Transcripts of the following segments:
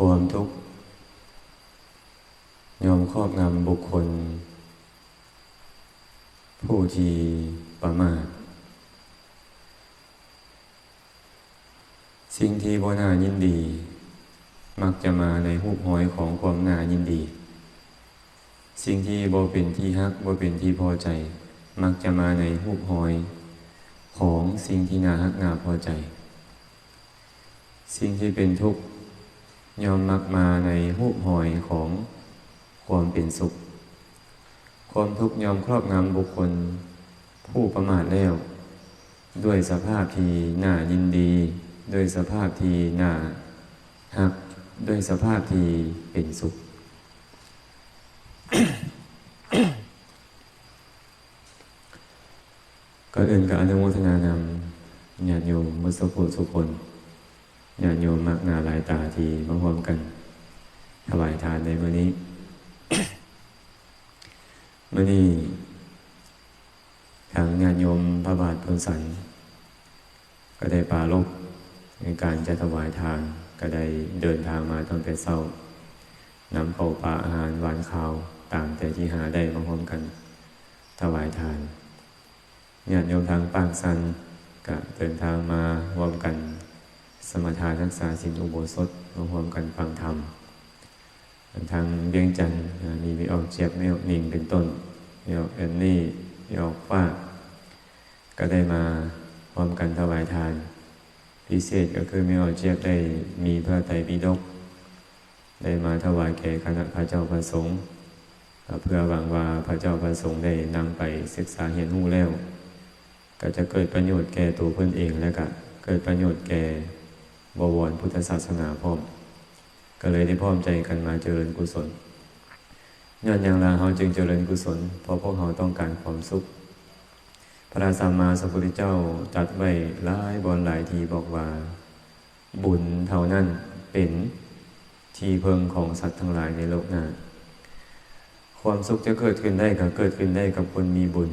ຄວາມທຸກຍ່ອມຄອບງຳບຸກຄົນຜູ້ທີ່ປະໝາດ. ສິ່ງທີ່ບໍ່ໜ້າຍິນດີ ມັກຈະມາໃນຮູບຮອຍຂອງຄວາມໜ້າຍິນດີ. ສິ່ງທີ່ບໍ່ເປັນທີ່ຮັກ, ບໍ່ເປັນທີ່ພໍໃຈ, ມັກຈະມາໃນຮູບຮອຍຂອງສິ່ງທີ່ໜ້າຮັກ, ໜ້າພໍໃຈ. ສິ່ງທີ່ເປັນທຸກຍ່ອມມັກມາໃນຮູບຮອຍຂອງຄວາມເປັນສຸກ. ຄວາມທຸກຍ່ອມຄອບງຳບຸກຄົນຜູ້ປະໝາດແລ້ວ ດ້ວຍສະພາບທີ່ໜ້າຍິນດີ, ດ້ວຍສະພາບທີ່ໜ້າຮັກ, ດ້ວຍສະພາບທີ່ເປັນສຸກ. ກ່ອນອື່ນກໍອະນຸໂມທະນານຳຍາດໂຍມໝົດສຸຜູ້ສຸຄົນ, ຍາດໂຍມມາກໜ້າຫຼາຍຕາທີ່ມາຮ່ວມກັນຖວາຍທານໃນມື້ນີ້. ມື້ນີ້ທາງຍາດໂຍມພະບາດໂພນສັນ ກໍໄດ້ປາລົບໃນການຈະຖວາຍທານ, ກໍໄດ້ເດີນທາງມາຕັ້ງແຕ່ເຊົ້າ, ນຳເຂົ້າປາອາຫານຫວານຄາວ ຕາມແຕ່ທີ່ຫາໄດ້ມາຮ່ວມກັນຖວາຍທານ. ຍາດໂຍມທາງປາກຊັນ ກະເດີນທາງມາຮ່ວມກັນສະມາທານຮັກສາສິນອຸໂບສົດ, ມາຮ່ວມກັນຟັງທຳ. ທາງວຽງຈັນ ອາ ມີແມ່ອອກຈຽບ, ແມ່ອອກນິງເປັນຕົ້ນ, ແມ່ອອກແອນນີ, ແມ່ອອກຟ້າ ກໍໄດ້ມາຮ່ວມກັນຖວາຍທານ. ພິເສດກໍຄືແມ່ອອກຈຽບໄດ້ມີພະໄຕປິດົກ ໄດ້ມາຖວາຍແກ່ຄະນະພະເຈົ້າພະສົງ, ກໍເພື່ອຫວັງວ່າພະເຈົ້າພະສົງໄດ້ນຳໄປສຶກສາຮຽນຮູ້ແລ້ວ ກໍຈະເກີດປະໂຫຍດແກ່ຕົວເພິ່ນເອງ ແລະ ກໍເກີດປະໂຫຍດແກ່ບໍວອນພຸດທະສາສະໜາພ້ອມ, ກໍເລີຍໄດ້ພ້ອມໃຈກັນມາຈະເລີນກຸສົນ. ຍ້ອນຫຍັງລະເຮົາຈຶ່ງຈະເລີນກຸສົນ? ເພາະພວກເຮົາຕ້ອງການຄວາມສຸກ. ພະສຳມາສຳພຸດທະເຈົ້າຕັດໄວ້ຫຼາຍບ່ອນຫຼາຍທີ່ບອກວ່າ ບຸນເທົ່ານັ້ນເປັນທີ່ເພິ່ງຂອງສັດທັງຫຼາຍໃນໂລກໜ້າ. ຄວາມສຸກຈະເກີດຂຶ້ນໄດ້ ກໍເກີດຂຶ້ນໄດ້ກັບຄົນມີບຸນ.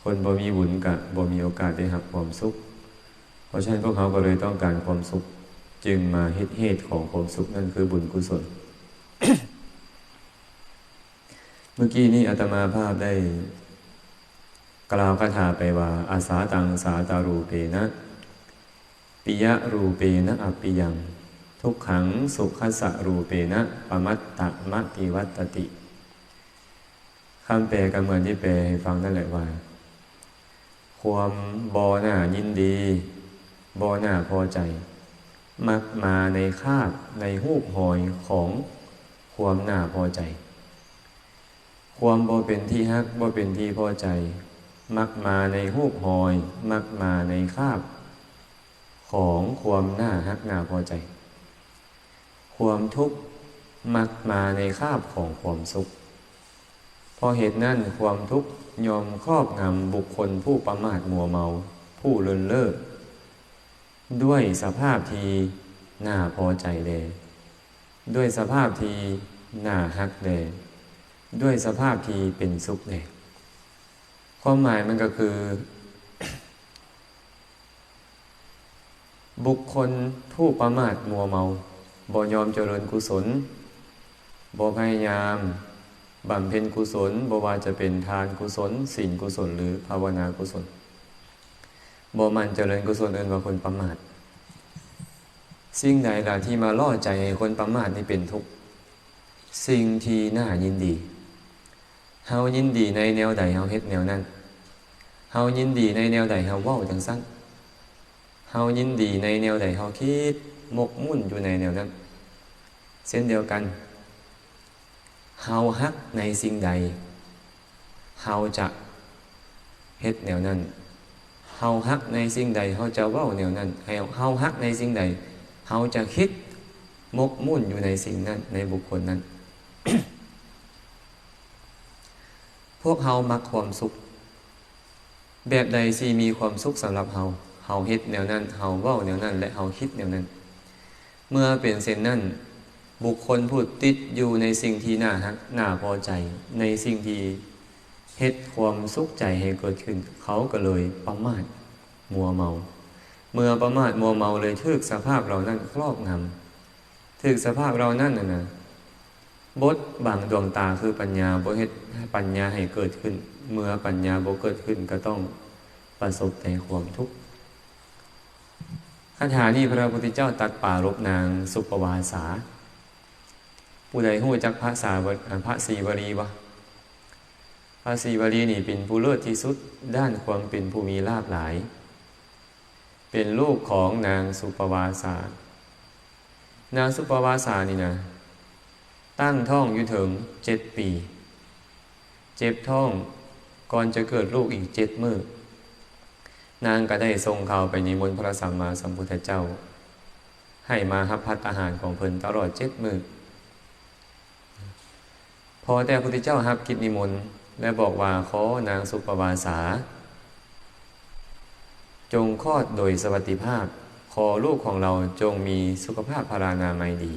ຄົນບໍ່ມີບຸນກະບໍ່ມີໂອກາດໄດ້ຮັບຄວາມສຸກ. ເພາະສະນັ້ນພວກເຮົາກໍເລີຍຕ້ອງການຄວາມສຸກ, ຈຶ່ງມາເຮັດເຫດຂອງຄວາມສຸກ ນັ້ນຄືບຸນກຸສົນ. ເມື່ອກີ້ນີ້ອາດຕະມາພາບໄດ້ກ່າວຄາຖາໄປວ່າ ອະສາຕັງ ສາຕະຣູເປນະ ປິຍະຣູເປນະ ອະປິຍັງ ທຸກຂັງ ສຸຂະສະຣູເປນະ ປະມັດຕະມະຕິວັດຕະຕິ. ຄຳແປກໍເໝືອນທີ່ແປໃຫ້ຟັງນັ້ນແຫຼະວ່າ ຄວາມບໍ່ໜ້າຍິນດີ, ບໍ່ໜ້າພໍໃຈ ມັກມາໃນຄາບ, ໃນຮູບຮອຍຂອງຄວາມໜ້າພໍໃຈ. ຄວາມບໍ່ເປັນທີ່ຮັກ, ບໍ່ເປັນທີ່ພໍໃຈ ມັກມາໃນຮູບຮອຍ, ມັກມາໃນຄາບຂອງຄວາມໜ້າຮັກ, ໜ້າພໍໃຈ. ຄວາມທຸກມັກມາໃນຄາບຂອງຄວາມສຸກ. ເພາະເຫດນັ້ນ, ຄວາມທຸກຍ່ອມຄອບງຳບຸກຄົນຜູ້ປະໝາດມົວເມົາ, ຜູ້ເລີນເລີ້, ດ້ວຍສະພາບທີ່ໜ້າພໍໃຈແດ່, ດ້ວຍສະພາບທີ່ໜ້າຮັກແດ່, ດ້ວຍສະພາບທີ່ເປັນສຸກແດ່. ຄວາມໝາຍມັນກໍຄື ບຸກຄົນຜູ້ປະໝາດມົວເມົາ, ບໍ່ຍອມຈະເລີນກຸສົນ, ບໍ່ພະຍາຍາມບຳເພັນກຸສົນ, ບໍ່ວ່າຈະເປັນທານກຸສົນ, ສິນກຸສົນ ຫຼື ພາວະນາກຸສົນ, ບໍ່ໝັ່ນຈະເລີນກຸສົນ, ເອີ້ນວ່າຄົນປະໝາດ. ສິ່ງໃດລະທີ່ມາຫຼໍ່ໃຈໃຫ້ຄົນປະໝາດນີ້ເປັນທຸກ? ສິ່ງທີ່ໜ້າຍິນດີ. ເຮົາຍິນດີໃນແນວໃດ ເຮົາເຮັດແນວນັ້ນ. ເຮົາຍິນດີໃນແນວໃດ ເຮົາເວົ້າຈັ່ງຊັ້ນ. ເຮົາຍິນດີໃນແນວໃດ ເຮົາຄິດໝົກໝຸ່ນຢູ່ໃນແນວນັ້ນ. ເຊັ່ນດຽວກັນ, ເຮົາຮັກໃນສິ່ງໃດ ເຮົາຈະເຮັດແນວນັ້ນ. ເຮົາຮັກໃນສິ່ງໃດ ເຮົາຈະເວົ້າແນວນັ້ນ. ໃຫ້ເຮົາຮັກໃນສິ່ງໃດ ເຮົາຈະຄິດໝົກໝຸ່ນຢູ່ໃນສິ່ງນັ້ນ, ໃນບຸກຄົນນັ້ນ. ພວກເຮົາມັກຄວາມສຸກ. ແບບໃດຊິມີຄວາມສຸກສຳລັບເຮົາ, ເຮົາເຮັດແນວນັ້ນ, ເຮົາເວົ້າແນວນັ້ນ ແລະ ເຮົາຄິດແນວນັ້ນ. ເມື່ອເປັນເຊັ່ນນັ້ນ, ບຸກຄົນຜູ້ຕິດຢູ່ໃນສິ່ງທີ່ໜ້າຮັກ, ໜ້າພໍໃຈ, ໃນສິ່ງທີ່ເຮັດຄວາມສຸກໃຈໃຫ້ເກີດຂຶ້ນ, ເຂົາກໍເລີຍປະໝາດມົວເມົາ. ເມື່ອປະໝາດມົວເມົາ ເລີຍຖືກສະພາບເຫຼົ່ານັ້ນຄອບງຳ, ຖືກສະພາບເຫຼົ່ານັ້ນນະ ບົດບັງດວງຕາຄືປັນຍາ ບໍ່ເຮັດປັນຍາໃຫ້ເກີດຂຶ້ນ. ເມື່ອປັນຍາບໍ່ເກີດຂຶ້ນ ກໍຕ້ອງປະສົບແຕ່ຄວາມທຸກ. ຄາຖານີ້ພະພຸດທະເຈົ້າຕັດປາລົບນາງສຸປະວາສາ. ຜູ້ໃດຮູ້ຈັກພະສາວະ ພະສີວະລີບໍ່? ພະສີວະລີນີ້ເປັນຜູ້ເລີດທີ່ສຸດດ້ານຄວາມເປັນຜູ້ມີລາບຫຼາຍ. ເປັນລູກຂອງນາງສຸປະວາສາ. ນາງສຸປະວາສານີ້ນະ ຕັ້ງທ້ອງຢູ່ເຖິງເຈັດປີ, ເຈັບທ້ອງກ່ອນຈະເກີດລູກອີກເຈັດມື້. ນາງກໍໄດ້ສົ່ງຂ່າວໄປນິມົນພະສຳມາສຳພຸດທະເຈົ້າ ໃຫ້ມາຮັບພັດຕາຫານຂອງເພິ່ນຕະຫຼອດເຈັດມື້. ພໍແຕ່ພະພຸດທະເຈົ້າຮັບກິດນິມົນ ແລະ ບອກວ່າ ຂໍນາງສຸປະວາສາ ຈົ່ງຄອດໂດຍສະຫວັດດີພາບ, ຂໍລູກຂອງເຮົາຈົ່ງມີສຸຂະພາບພະລານາໄມດີ.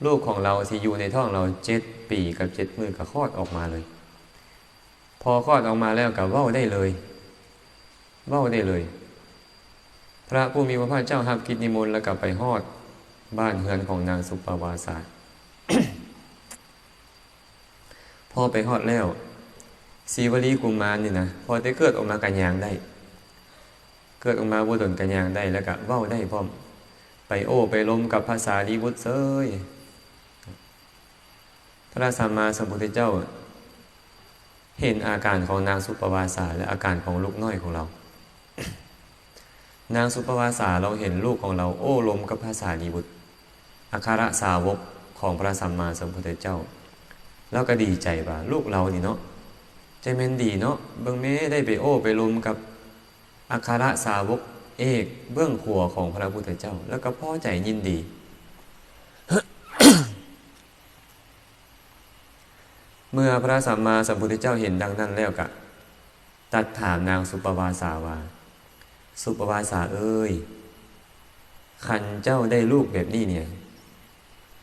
ລູກຂອງເຮົາທີ່ຢູ່ໃນທ້ອງເຮົາເຈັດປີກັບເຈັດມື້ກໍຄອດອອກມາເລີຍ. ພໍຄອດອອກມາແລ້ວກໍເວົ້າໄດ້ເລີຍ, ເວົ້າໄດ້ເລີຍ. ພະຜູ້ມີພະພາກເຈົ້າຮັບກິດນິມົນ ແລ້ວກໍໄປຮອດບ້ານເຮືອນຂອງນາງສຸປະວາສາ. ພໍໄປຮອດແລ້ວ ສີວະລີກຸມານນີ້ນະ ພໍແຕ່ເກີດອອກມາກໍຍ່າງໄດ້, ເກີດອອກມາບໍ່ດົນກໍຍ່າງໄດ້ ແລ້ວກໍເວົ້າໄດ້ພ້ອມ, ໄປໂອ້ໄປລົມກັບພະສາລີບຸດເສີຍ. ພະສຳມາສຳພຸດທະເຈົ້າເຫັນອາການຂອງນາງສຸປະວາສາ ແລະ ອາການຂອງລູກນ້ອຍຂອງລາວ. ນາງສຸປະວາສາລາວເຫັນລູກຂອງລາວໂອ້ລົມກັບພະສາລີບຸດ ອັກຄະລະສາວົກຂອງພະສຳມາສຳພຸດທະເຈົ້າ. ລາວກໍດີໃຈວ່າ ລູກລາວນີ້ເນາະ ຈະແມ່ນດີເນາະ, ເບິ່ງແມ້ ໄດ້ໄປໂອ້ໄປລົມກັບອັກຄະລະສາວົກເອກເບື້ອງຂົວຂອງພະພຸດທະເຈົ້າ, ລາວກໍພໍໃຈຍິນດີ. ເມື່ອພະສຳມາສຳພຸດທະເຈົ້າເຫັນດັ່ງນັ້ນແລ້ວ ກໍຕັດຖາມນາງສຸປະວາສາວ່າ, ສຸປະວາສາເອີຍ, ຄັນເຈົ້າໄດ້ລູກແບບນີ້ເນຍ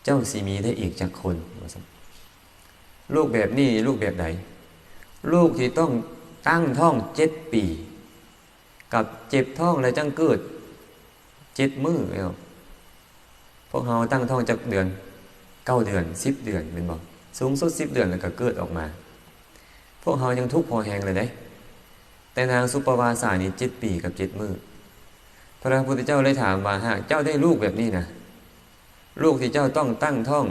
ເຈົ້າຊິມີໄດ້ອີກຈັກຄົນ? ວ່າຊັ້ນ. ລູກແບບນີ້ ລູກແບບໃດ? ລູກທີ່ຕ້ອງຕັ້ງທ້ອງເຈັດປີ ກັບເຈັບທ້ອງແລ້ວຈັ່ງເກີດເຈັດມື້ແລ້ວ. ພວກເຮົາຕັ້ງທ້ອງຈັກເດືອນ? ເກົ້າເດືອນ, ສິບເດືອນ ແມ່ນບໍ່? ສູງສຸດສິບເດືອນ ແລ້ວກໍເກີດອອກມາ. ພວກເຮົາຍັງທຸກພໍແຮງເລີຍເດ້. ແຕ່ນາງສຸປະວາສານີ້ເຈັດປີກັບເຈັດມື້. ພະພຸດທະເຈົ້າເລີຍຖາມວ່າ, ຫາກເຈົ້າໄດ້ລູກແບບນີ້ນະ, ລູກທີ່ເຈົ້າຕ້ອງຕັ້ງທ້ອງ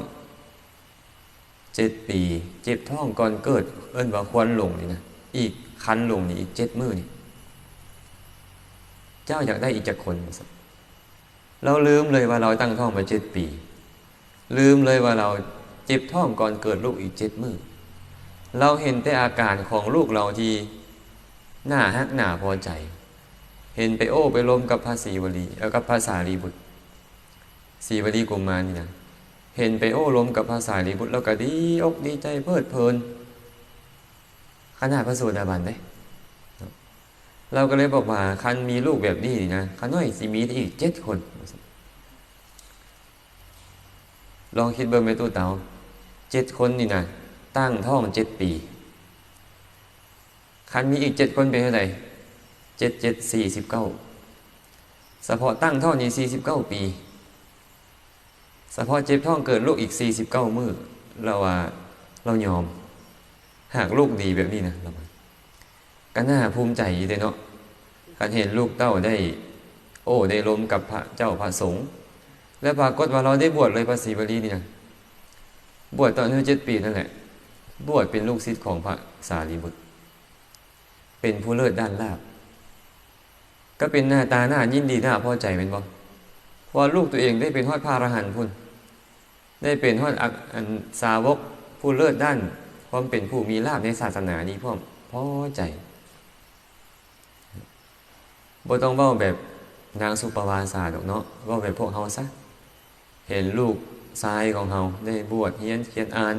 ເຈັດປີ ເຈັບທ້ອງກ່ອນເກີດ ເອີ້ນວ່າຄວນຫຼົງນີ້ນະ, ອີກຄັນຫຼົງນີ້ ອີກເຈັດມື້ນີ້ ເຈົ້າຢາກໄດ້ອີກຈັກຄົນ? ລາວລືມເລີຍວ່າລາວຕັ້ງທ້ອງມາເຈັດປີ, ລືມເລີຍວ່າລາວເຈັບທ້ອງກ່ອນເກີດລູກອີກເຈັດມື້. ລາວເຫັນແຕ່ອາການຂອງລູກລາວທີ່ໜ້າຮັກໜ້າພໍໃຈ, ເຫັນໄປໂອ້ໄປລົມກັບພະສີວະລີ ເອີ ກັບພະສາລີບຸດ. ສີວະລີກຸມານນີ້ນະ ເຫັນໄປໂອ້ລົມກັບພະສາລີບຸດ ແລ້ວກໍດີອົກດີໃຈເພີດເພີນ ຂະໜາດພະໂສດາບັນເດ້. ລາວກໍເລີຍບອກວ່າ ຄັນມີລູກແບບນີ້ນີ້ນະ ຂ້ານ້ອຍຊິມີໄດ້ອີກເຈັດຄົນ. ລອງຄິດເບິ່ງແມ່ຕູ້ເຕົາ, ເຈັດຄົນນີ້ນະ ຕັ້ງທ້ອງເຈັດປີ. ຄັນມີອີກເຈັດຄົນເປັນເທົ່າໃດ? ເຈັດເຈັດສີ່ສິບເກົ້າ. ສະເພາະຕັ້ງທ້ອງນີ້ສີ່ສິບເກົ້າປີ, ສະເພາະເຈັບທ້ອງເກີດລູກອີກສີ່ສິບເກົ້າມື້, ລາວວ່າລາວຍອມ, ຫາກລູກດີແບບນີ້ນະ, ລາວວ່າ ກໍໜ້າພູມໃຈຢູ່ເດ້ເນາະ, ຄັນເຫັນລູກເຕົ້າໄດ້ໂອ້ໄດ້ລົມກັບພະເຈົ້າພະສົງ, ແລະ ປາກົດວ່າລາວໄດ້ບວດເລີຍ, ພະສີວະລີນີ້ນະ ບວດຕອນອາຍຸເຈັດປີນັ້ນແຫຼະ, ບວດເປັນລູກສິດຂອງພະສາລີບຸດ, ເປັນຜູ້ເລີດດ້ານລາບ, ກໍເປັນໜ້າຕາໜ້າຍິນດີໜ້າພໍໃຈແມ່ນບໍ່? ເພາະວ່າລູກຕົວເອງໄດ້ເປັນຮອດພະອະລະຫັນພຸ້ນ, ໄດ້ເປັນຮອດອັກ ອັນ ສາວົກຜູ້ເລີດດ້ານຄວາມເປັນຜູ້ມີລາບໃນສາສະໜານີ້ພ້ອມ, ພໍໃຈ. ບໍ່ຕ້ອງເວົ້າແບບນາງສຸປະວາສາດອກເນາະ, ເວົ້າແບບພວກເຮົາຊະ. ເຫັນລູກຊາຍຂອງເຮົາໄດ້ບວດຮຽນຂຽນອ່ານ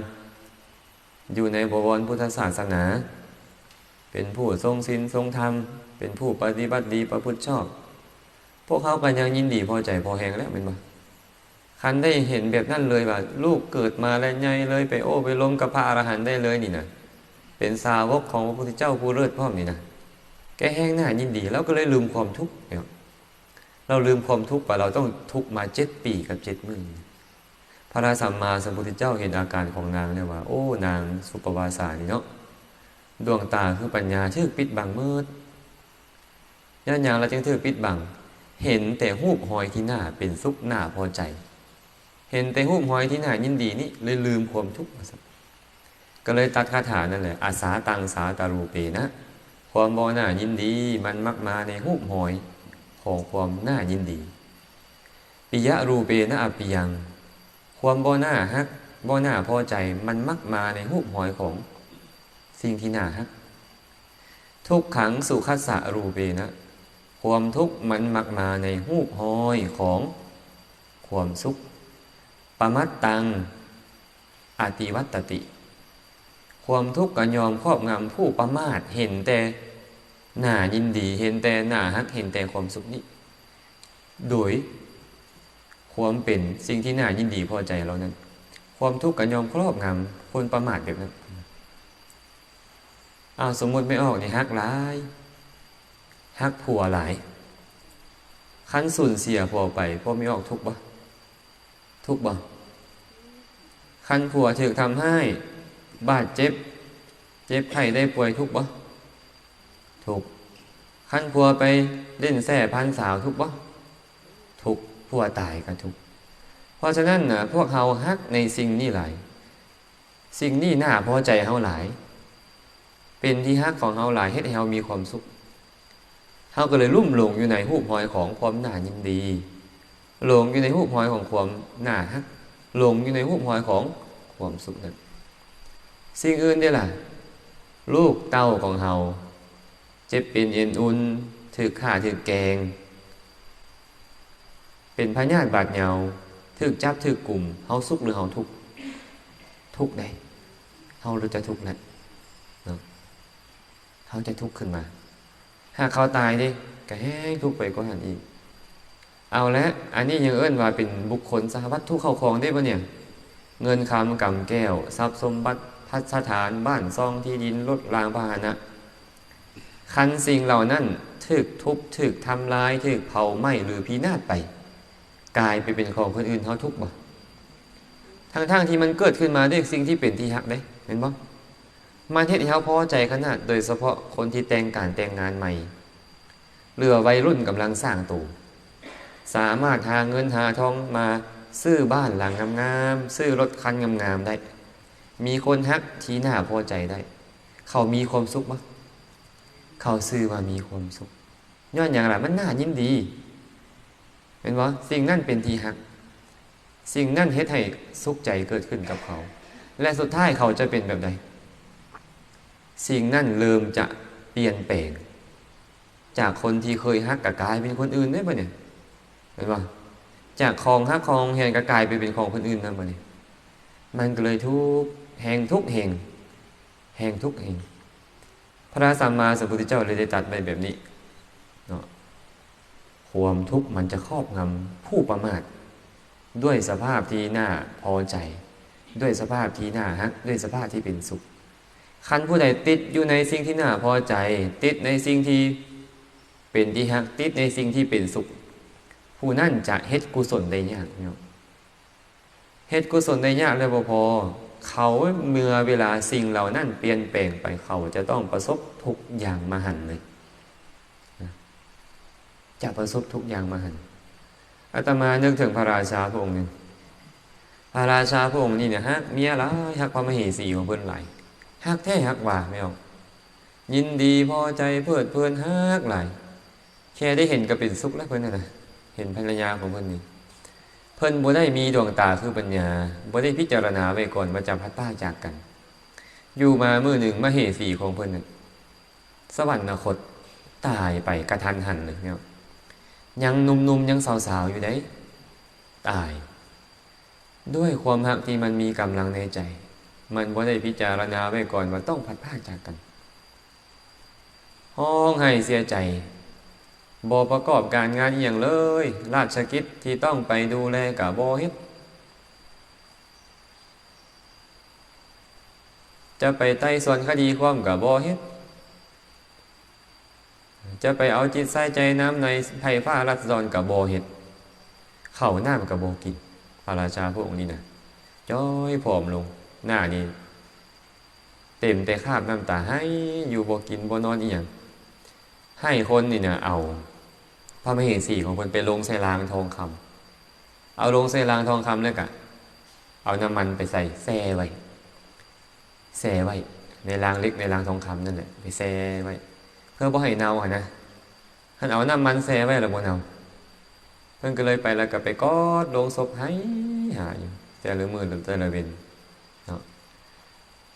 ຢູ່ໃນບໍວອນພຸດທະສາສະໜາ, ເປັນຜູ້ຊົງສິນຊົງທຳ, ເປັນຜູ້ປະຕິບັດດີປະພຶດຊອບ, ພວກເຮົາກໍຍັງຍິນດີພໍໃຈພໍແຮງແລ້ວແມ່ນບໍ່? ຄັນໄດ້ເຫັນແບບນັ້ນເລີຍວ່າ ລູກເກີດມາແລ້ວໃຫຍ່ເລີຍ, ໄປໂອ້ໄປລົມກັບພະອະລະຫັນໄດ້ເລີຍນີ້ນະ, ເປັນສາວົກຂອງພະພຸດທະເຈົ້າຜູ້ເລີດພ້ອມນີ້ນະ, ແກແຮ່ງໜ້າຍິນດີ, ລາວກໍເລີຍລືມຄວາມທຸກເນາະ. ລາວລືມຄວາມທຸກວ່າລາວຕ້ອງທຸກມາເຈັດປີກັບເຈັດມື້ນີ້. ະສຳມາສຳພຸດທະເຈົ້າເຫັນອາການຂອງນາງແລ້ວວ່າ ໂອ້ ນາງສຸປະວາສານີ້ເນາະ ດວງຕາຄືປັນຍາຖືກປິດບັງໝົດ. ຍ້ອນຫຍັງລະຈຶ່ງຖືກປິດບັງ? ເຫັນແຕ່ຮູບຮອຍທີ່ໜ້າເປັນສຸກ ໜ້າພໍໃຈ, ເຫັນແຕ່ຮູບຮອຍທີ່ໜ້າຍິນດີນີ້ ເລີຍລືມຄວາມທຸກ ວ່າຊັ້ນ. ກໍເລີຍຕັດຄາຖານັ້ນແຫຼະ ອະສາຕັງສາຕະຮູເປນະ, ຄວາມບໍ່ໜ້າຍິນດີມັນມັກມາໃນຮູບຮອຍຂອງຄວາມໜ້າຍິນດີ. ປິຍະຮູເປນະອະປິຍັງ, ຄວາມບໍ່ໜ້າຮັກ ບໍ່ໜ້າພໍໃຈ ມັນມັກມາໃນຮູບຮອຍຂອງສິ່ງທີ່ໜ້າຮັກ. ທຸກຂັງສຸຂັດສະຮູເປນະ, ຄວາມທຸກມັນມັກມາໃນຮູບຮອຍຂອງຄວາມສຸກ. ປະມັດຕັງອະຕິວັດຕະຕິ, ຄວາມທຸກກໍຍ່ອມຄອບງຳຜູ້ປະໝາດ ເຫັນແຕ່ໜ້າຍິນດີ ເຫັນແຕ່ໜ້າຮັກ ເຫັນແຕ່ຄວາມສຸກນີ້ ໂດຍຄວາມເປັນສິ່ງທີ່ໜ້າຍິນດີພໍໃຈເຫຼົ່ານັ້ນ. ຄວາມທຸກກໍຍ່ອມຄອບງຳຄົນປະໝາດແບບນັ້ນ. ອ້າວ ສົມມຸດແມ່ອອກນີ້ຮັກຫຼາຍ ຮັກຜົວຫຼາຍ, ຄັນສູນເສຍຜົວໄປ ພໍ່ແມ່ອອກທຸກບໍ່? ທຸກບໍ່? ຄັນຜົວຖືກທຳຮ້າຍ ບາດເຈັບ ເຈັບໄຂ້ໄດ້ປ່ວຍ ທຸກບໍ່? ທຸກ. ຄັນຜົວໄປຫຼິ້ນແຊພັນສາວ ທຸກບໍ່? ທຸກ. ຜົວຕາຍກໍທຸກ. ເພາະສະນັ້ນນະ ພວກເຮົາຮັກໃນສິ່ງນີ້ຫຼາຍ, ສິ່ງນີ້ໜ້າພໍໃຈເຮົາຫຼາຍ, ເປັນທີ່ຮັກຂອງເຮົາຫຼາຍ ເຮັດໃຫ້ເຮົາມີຄວາມສຸກ. ເຮົາກໍເລີຍລຸ່ມຫຼົງຢູ່ໃນຮູບຮອຍຂອງຄວາມໜ້າຍິນດີ, ຫຼົງຢູ່ໃນຮູບຮອຍຂອງຄວາມໜ້າຮັກ, ຫຼົງຢູ່ໃນຮູບຮອຍຂອງຄວາມສຸກນັ້ນ. ສິ່ງອື່ນເດລະ? ລູກເຕົ້າຂອງເຮົາ ເຈັບເປັນເອັນອຸ່ນ, ຖືກຂ້າຖືກແກ່ງ, ເປັນພະຍາດບາດເຍົາ, ຖືກຈັບຖືກກຸມ, ເຮົາສຸກຫຼືເຮົາທຸກ? ທຸກເດ້. ເຮົາຈະທຸກແຫຼະເນາະ, ເຮົາຈະທຸກຂຶ້ນມາ. ຫາກເຂົາຕາຍເດ້ ກໍແຮງທຸກໄປກວ່ານັ້ນອີກ. ເອົາແລະ ອັນນີ້ຍັງເອີ້ນວ່າເປັນບຸກຄົນຊະ, ວັດຖຸເຂົ້າຂອງເດ້ບໍ່ນີ້? ເງິນຄຳກຳແກ້ວ, ຊັບສົມບັດ, ພັດສະຖານ, ບ້ານຊ່ອງ, ທີ່ດິນ, ລົດລາງພາຫະນະ. ຄັນສິ່ງເຫຼົ່ານັ້ນຖືກທຸບ, ຖືກທຳລາຍ, ຖືກເຜົາໄໝ້ ຫຼື ພິນາດໄປ, ກາຍໄປເປັນຂອງຄົນອື່ນ, ເຮົາທຸກບໍ່? ທັງໆທີ່ມັນເກີດຂຶ້ນມາດ້ວຍສິ່ງທີ່ເປັນທີ່ຮັກເດ້, ແມ່ນບໍ່? ມັນເຮັດໃຫ້ເຮົາພໍໃຈຂະໜາດ, ໂດຍສະເພາະຄົນທີ່ແຕ່ງການແຕ່ງງານໃໝ່ ຫຼືວ່າໄວລຸ້ນກຳລັງສ້າງໂຕ, ສາມາດຫາເງິນຫາທອງມາຊື້ບ້ານຫຼັງງາມໆ, ຊື້ລົດຄັນງາມໆໄດ້, ມີຄົນຮັກທີ່ໜ້າພໍໃຈໄດ້, ເຂົາມີຄວາມສຸກບໍ່? ເຂົາຊື່ວ່າມີຄວາມສຸກ. ຍ້ອນຫຍັງລະ? ມັນໜ້າຍິນດີ, ແມ່ນບໍ່? ສິ່ງນັ້ນເປັນທີ່ຮັກ, ສິ່ງນັ້ນເຮັດໃຫ້ສຸກໃຈເກີດຂຶ້ນກັບເຂົາ, ແລະ ສຸດທ້າຍເຂົາຈະເປັນແບບໃດ? ສິ່ງນັ້ນເລີ່ມຈະປ່ຽນແປງ, ຈາກຄົນທີ່ເຄີຍຮັກກໍກາຍເປັນຄົນອື່ນເດ້ບັດນີ້, ແມ່ນບໍ່? ຈາກຂອງຮັກຂອງຫວງແຫນກໍກາຍໄປເປັນຂອງຄົນອື່ນນຳບັດນີ້. ມັນກໍເລີຍທຸກ, ແຮ່ງທຸກແຮ່ງ, ແຮ່ງທຸກແຮ່ງ. ພະສຳມາສຳພຸດທະເຈົ້າເລີຍໄດ້ຕັດໄວ້ແບບນີ້ເນາະ, ຄວາມທຸກມັນຈະຄອບງຳຜູ້ປະໝາດ ດ້ວຍສະພາບທີ່ໜ້າພໍໃຈ, ດ້ວຍສະພາບທີ່ໜ້າຮັກ, ດ້ວຍສະພາບທີ່ເປັນສຸກ. ຄັນຜູ້ໃດຕິດຢູ່ໃນສິ່ງທີ່ໜ້າພໍໃຈ, ຕິດໃນສິ່ງທີ່ເປັນທີ່ຮັກ, ຕິດໃນສິ່ງທີ່ເປັນສຸກ, ຜູ້ນັ້ນຈະເຮັດກຸສົນໄດ້ຍາກເນາະ. ເຮັດກຸສົນໄດ້ຍາກແລ້ວບໍ່ພໍ, ເຂົາເມື່ອເວລາສິ່ງເຫຼົ່ານັ້ນປ່ຽນແປງໄປ, ເຂົາຈະຕ້ອງປະສົບທຸກຢ່າງມະຫັນເລີຍ, ຈະປະສົບທຸກຢ່າງມະຫັນ. ອາດຕະມານຶກເຖິງພະລາຊາພະອົງໜຶ່ງ, ພະລາຊາພະອົງນີ້ນະ ຮັກເມຍຫຼາຍ, ຮັກພະມະເຫສີຂອງເພິ່ນຫຼາຍ, ຮັກແທ້ຮັກວ່າແມ່ນບໍ່? ຍິນດີພໍໃຈເພີດເພີນຮັກຫຼາຍ, ແຄ່ໄດ້ເຫັນກໍເປັນສຸກແລ້ວເພິ່ນຫັ້ນນະ, ເຫັນພັນລະຍາຂອງເພິ່ນນີ້. ເພິ່ນບໍ່ໄດ້ມີດວງຕາຄືປັນຍາ, ບໍ່ໄດ້ພິຈາລະນາໄວ້ກ່ອນວ່າຈະພັດພາກຈາກກັນ. ຢູ່ມາມື້ໜຶ່ງມະເຫສີຂອງເພິ່ນນັ້ນ ສະຫວັນນະຄົດ, ຕາຍໄປກະທັນຫັນເລີຍເນາະ. ຍັງໜຸ່ມໆ ຍັງສາວໆຢູ່ໃດ໋, ຕາຍ. ດ້ວຍຄວາມຮັກທີ່ມັນມີກຳລັງໃນໃຈ, ມັນບໍ່ໄດ້ພິຈາລະນາໄວ້ກ່ອນວ່າຕ້ອງພັດພາກຈາກກັນ. ຮ້ອງໄຫ້ເສຍໃຈ, ບໍ່ປະກອບການງານອີ່ຫຍັງເລີຍ, ລາຊະກິດທີ່ຕ້ອງໄປດູແລກໍບໍ່ເຮັດ, ຈະໄປໄຕ່ສວນຄະດີຄວາມກໍບໍ່ເຮັດ, ຈະໄປເອົາຈິດໃສ່ໃຈນຳໃນໄພຟ້າລັດດອນກໍບໍ່ເຮັດ, ເຂົ້ານ້ຳກໍບໍ່ກິນ. ພະລາຊາພະອົງນີ້ນະ ຈ່ອຍຜອມລົງ, ໜ້ານີ້ເຕັມແຕ່ຄາບນ້ຳຕາ, ໄຫ້ຢູ່ ບໍ່ກິນບໍ່ນອນອີ່ຫຍັງ. ໃຫ້ຄົນນີ້ນະເອົາພະມະເຫສີຂອງເພິ່ນໄປລົງໃສ່ລາງທອງຄຳ, ເອົາລົງໃສ່ລາງທອງຄຳແລ້ວກະເອົານ້ຳມັນໄປໃສ່ ແຊ່ໄວ້ ແຊ່ໄວ້ໃນລາງເຫຼັກ ໃນລາງທອງຄຳນັ້ນແຫຼະ ໄປແຊ່ໄວ້ ເພື່ອບໍ່ໃຫ້ເນົ່າຫັ້ນນະ. ຄັນເອົານ້ຳມັນແຊ່ໄວ້ແລ້ວບໍ່ເນົ່າ. ເພິ່ນກໍເລີຍໄປ ແລ້ວກໍໄປກອດໂລງສົບ ໄຫ້ຫາຢູ່ແຕ່ລະມື້ແຕ່ລະເວັນເນາະ.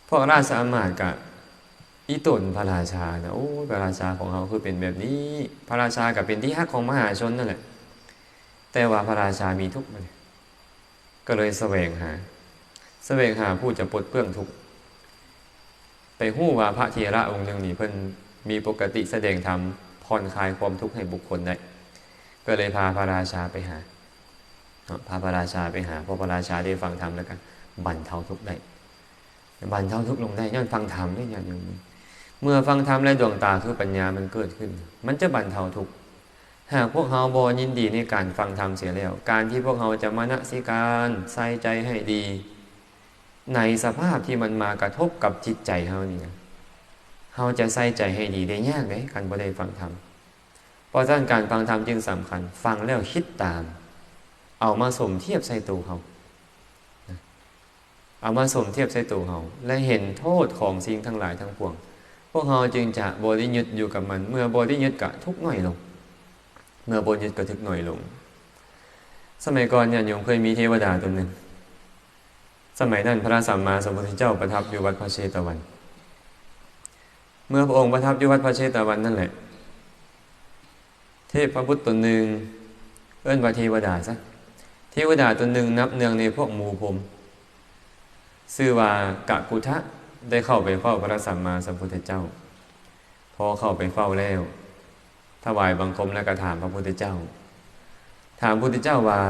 ພວກລາຊະອາມາດກໍອີ່ຕົນພະລາຊານະ, ໂອ້ຍ ພະລາຊາຂອງເຮົາຄືເປັນແບບນີ້. ພະລາຊາກໍເປັນທີ່ຮັກຂອງມະຫາຊົນນັ້ນແຫຼະ, ແຕ່ວ່າພະລາຊາມີທຸກ ກໍເລີຍສະແຫວງຫາ ສະແຫວງຫາຜູ້ຈະປົດເປື້ອງທຸກ. ໄປຮູ້ວ່າພະເຖລະອົງໜຶ່ງນີ້ ເພິ່ນມີປົກກະຕິສະແດງທຳຜ່ອນຄາຍຄວາມທຸກໃຫ້ບຸກຄົນໄດ້, ກໍເລີຍພາພະລາຊາໄປຫາເນາະ, ພາພະລາຊາໄປຫາ. ພໍພະລາຊາໄດ້ຟັງທຳແລ້ວກໍບັນເທົາທຸກໄດ້, ບັນເທົາທຸກລົງໄດ້ ຍ້ອນຟັງທຳເດ້ ຍາດໂຍມ. ເມື່ອຟັງທຳແລ້ວ ດວງຕາຄືປັນຍາມັນເກີດຂຶ້ນ, ມັນຈະບັນເທົາທຸກ. ຫາກພວກເຮົາບໍ່ຍິນດີໃນການຟັງທຳເສຍແລ້ວ, ການທີ່ພວກເຮົາຈະມະນະສິການ ໃສ່ໃຈໃຫ້ດີ ໃນສະພາບທີ່ມັນມາກະທົບກັບຈິດໃຈເຮົານີ້ນະ, ເຮົາຈະໃສ່ໃຈໃຫ້ດີໄດ້ຍາກເດ້ ຄັນບໍ່ໄດ້ຟັງທຳ. ເພາະສະນັ້ນ ການຟັງທຳຈຶ່ງສຳຄັນ, ຟັງແລ້ວຄິດຕາມ, ເອົາມາສົມທຽບໃສ່ໂຕເຮົາ. ເອົາມາສົມທຽບໃສ່ໂຕເຮົາ ແລະ ເຫັນໂທດຂອງສິ່ງທັງຫຼາຍທັງປວງ, ພວກເຮົາຈຶ່ງຈະບໍ່ໄດ້ຍຶດຢູ່ກັບມັນ. ເມື່ອບໍ່ໄດ້ຍຶດກະທຸກໜ້ອຍລົງ, ເມື່ອບໍ່ຍຶດກະທຸກໜ້ອຍລົງ. ສະໄໝກ່ອນ ຍາດໂຍມ ເຄີຍມີເທວະດາຕົນໜຶ່ງ, ສະໄໝນັ້ນພະສຳມາສຳພຸດທະເຈົ້າປະທັບຢູ່ວັດພະເຊຕະວັນ. ເມື່ອພະອົງປະທັບຢູ່ວັດພະເຊຕະວັນນັ້ນແຫຼະ, ເທບພະບຸດຕົນໜຶ່ງ, ເອີ້ນວ່າເທວະດາຊະ, ເທວະດາຕົນໜຶ່ງນັບເນື່ອງໃນພວກໝູພົມ, ຊື່ວ່າກະກຸທະ ໄດ້ເຂົ້າໄປເຝົ້າພະສຳມາສຳພຸດທະເຈົ້າ. ພໍເຂົ້າໄປເຝົ້າແລ້ວ, ຖວາຍບັງຄົມແລ້ວກໍຖາມພະພຸດທະເຈົ້າ, ຖາມພຸດທະເຈົ້າວ່າ,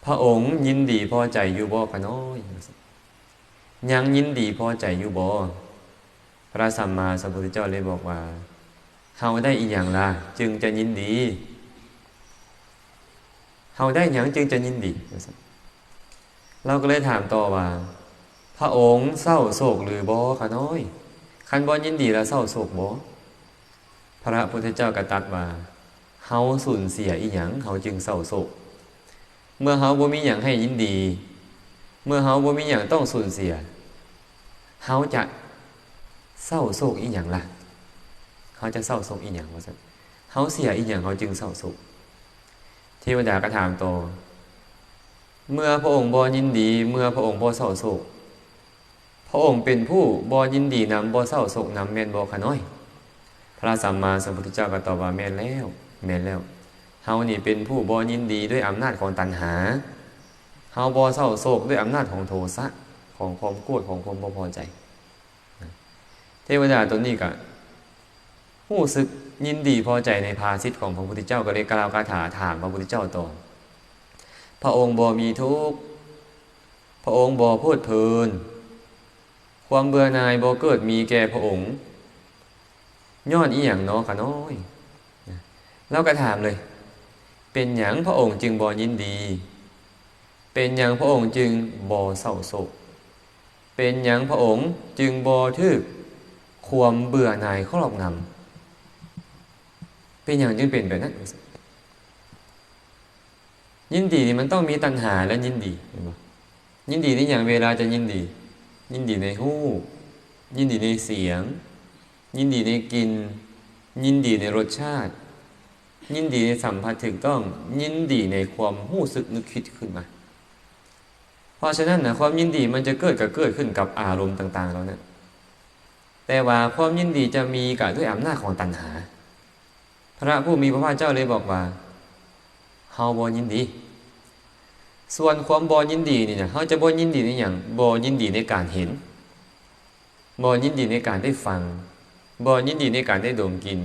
ພະອົງຍິນດີພໍໃຈຢູ່ບໍ່ຂະນ້ອຍ? ຍັງຍິນດີພໍໃຈຢູ່ບໍ່? ພະສຳມາສຳພຸດທະເຈົ້າເລີຍບອກວ່າ, ເຮົາໄດ້ອີ່ຫຍັງລະຈຶ່ງຈະຍິນດີ? ເຮົາໄດ້ຫຍັງຈຶ່ງຈະຍິນດີ? ລາວກໍເລີຍຖາມຕໍ່ວ່າ, ພະອົງເສົ້າໂສກຫຼືບໍ່ຂະນ້ອຍ? ຄັນບໍ່ຍິນດີລະເສົ້າໂສກບໍ່? ພະພຸດທະເຈົ້າກໍຕັດວ່າ, ເຮົາສູນເສຍອີ່ຫຍັງ ເຮົາຈຶ່ງເສົ້າໂສກ? ເມື່ອເຮົາບໍ່ມີຫຍັງໃຫ້ຍິນດີ, ເມື່ອເຮົາບໍ່ມີຫຍັງຕ້ອງສູນເສຍ, ເຮົາຈະເສົ້າໂສກອີ່ຫຍັງລະ? ເຮົາຈະເສົ້າໂສກອີ່ຫຍັງ? ວ່າຊັ້ນ. ເຮົາເສຍອີ່ຫຍັງ ເຮົາຈຶ່ງເສົ້າໂສກ? ເທວະດາກໍຖາມຕໍ່, ເມື່ອພະອົງບໍ່ຍິນດີ, ເມື່ອພະອົງບໍ່ເສົ້າໂສກ, ພະອົງເປັນຜູ້ບໍ່ຍິນດີນຳ, ບໍ່ເສົ້າໂສກນຳ, ແມ່ນບໍ່ຂະນ້ອຍ? ພະສຳມາສຳພຸດທະເຈົ້າກໍຕອບວ່າ, ແມ່ນແລ້ວ, ແມ່ນແລ້ວ. ເຮົານີ້ເປັນຜູ້ບໍ່ຍິນດີດ້ວຍອຳນາດຂອງຕັນຫາ. ເຮົາບໍ່ເສົ້າໂສກດ້ວຍອຳນາດຂອງໂທສະ, ຂອງຄວາມໂກດ, ຂອງຄວາມບໍ່ພໍໃຈ. ເທວະດາຕົນນີ້ກໍຮູ້ສຶກຍິນດີພໍໃຈໃນພາສິດຂອງພະພຸດທະເຈົ້າ, ກໍເລີຍກ່າວຄາຖາຖາມພະພຸດທະເຈົ້າຕໍ່. ພະອົງບໍ່ມີທຸກ, ພະອົງບໍ່ເພີດເພີນ, ຄວາມເບື່ອໜ່າຍບໍ່ເກີດມີແກ່ພະອົງ, ຍ້ອນອີ່ຫຍັງນໍຂະນ້ອຍ? ລາວກໍຖາມເລີຍ, ເປັນຫຍັງພະອົງຈຶ່ງບໍ່ຍິນດີ? ເປັນຫຍັງພະອົງຈຶ່ງບໍ່ເສົ້າໂສກ? ເປັນຫຍັງພະອົງຈຶ່ງບໍ່ຖືກຄວາມເບື່ອໜ່າຍຄອບງຳ? ເປັນຫຍັງຈຶ່ງເປັນແບບນັ້ນ? ຍິນດີນີ້ມັນຕ້ອງມີຕັນຫາ ແລະ ຍິນດີ, ແມ່ນບໍ່? ຍິນດີໃນຫຍັງ? ເວລາຈະຍິນດີ, ຍິນດີໃນຮູບ, ຍິນດີໃນສຽງ, ຍິນດີໃນກິ່ນ, ຍິນດີໃນລົດຊາດ, ຍິນດີໃນສຳຜັດຖືກຕ້ອງ, ຍິນດີໃນຄວາມຮູ້ສຶກນຶກຄິດຂຶ້ນມາ. ເພາະສະນັ້ນນະ, ຄວາມຍິນດີມັນຈະເກີດກໍເກີດຂຶ້ນກັບອາລົມຕ່າງໆເຫຼົ່ານັ້ນ, ແຕ່ວ່າຄວາມຍິນດີຈະມີກໍດ້ວຍອຳນາດຂອງຕັນຫາ. ພະຜູ້ມີພະພາກເຈົ້າເລີຍບອກວ່າ, ເຮົາບໍ່ຍິນດີ. ສ່ວນຄວາມບໍ່ຍິນດີນີ້ນະ, ເຮົາຈະບໍ່ຍິນດີໃນຫຍັງ? ບໍ່ຍິນດີໃນການເຫັນ, ບໍ່ຍິນດີໃນການໄດ້ຟັງ, ບໍ່ຍິນດີໃນການໄດ້ດົມກິ່ນ,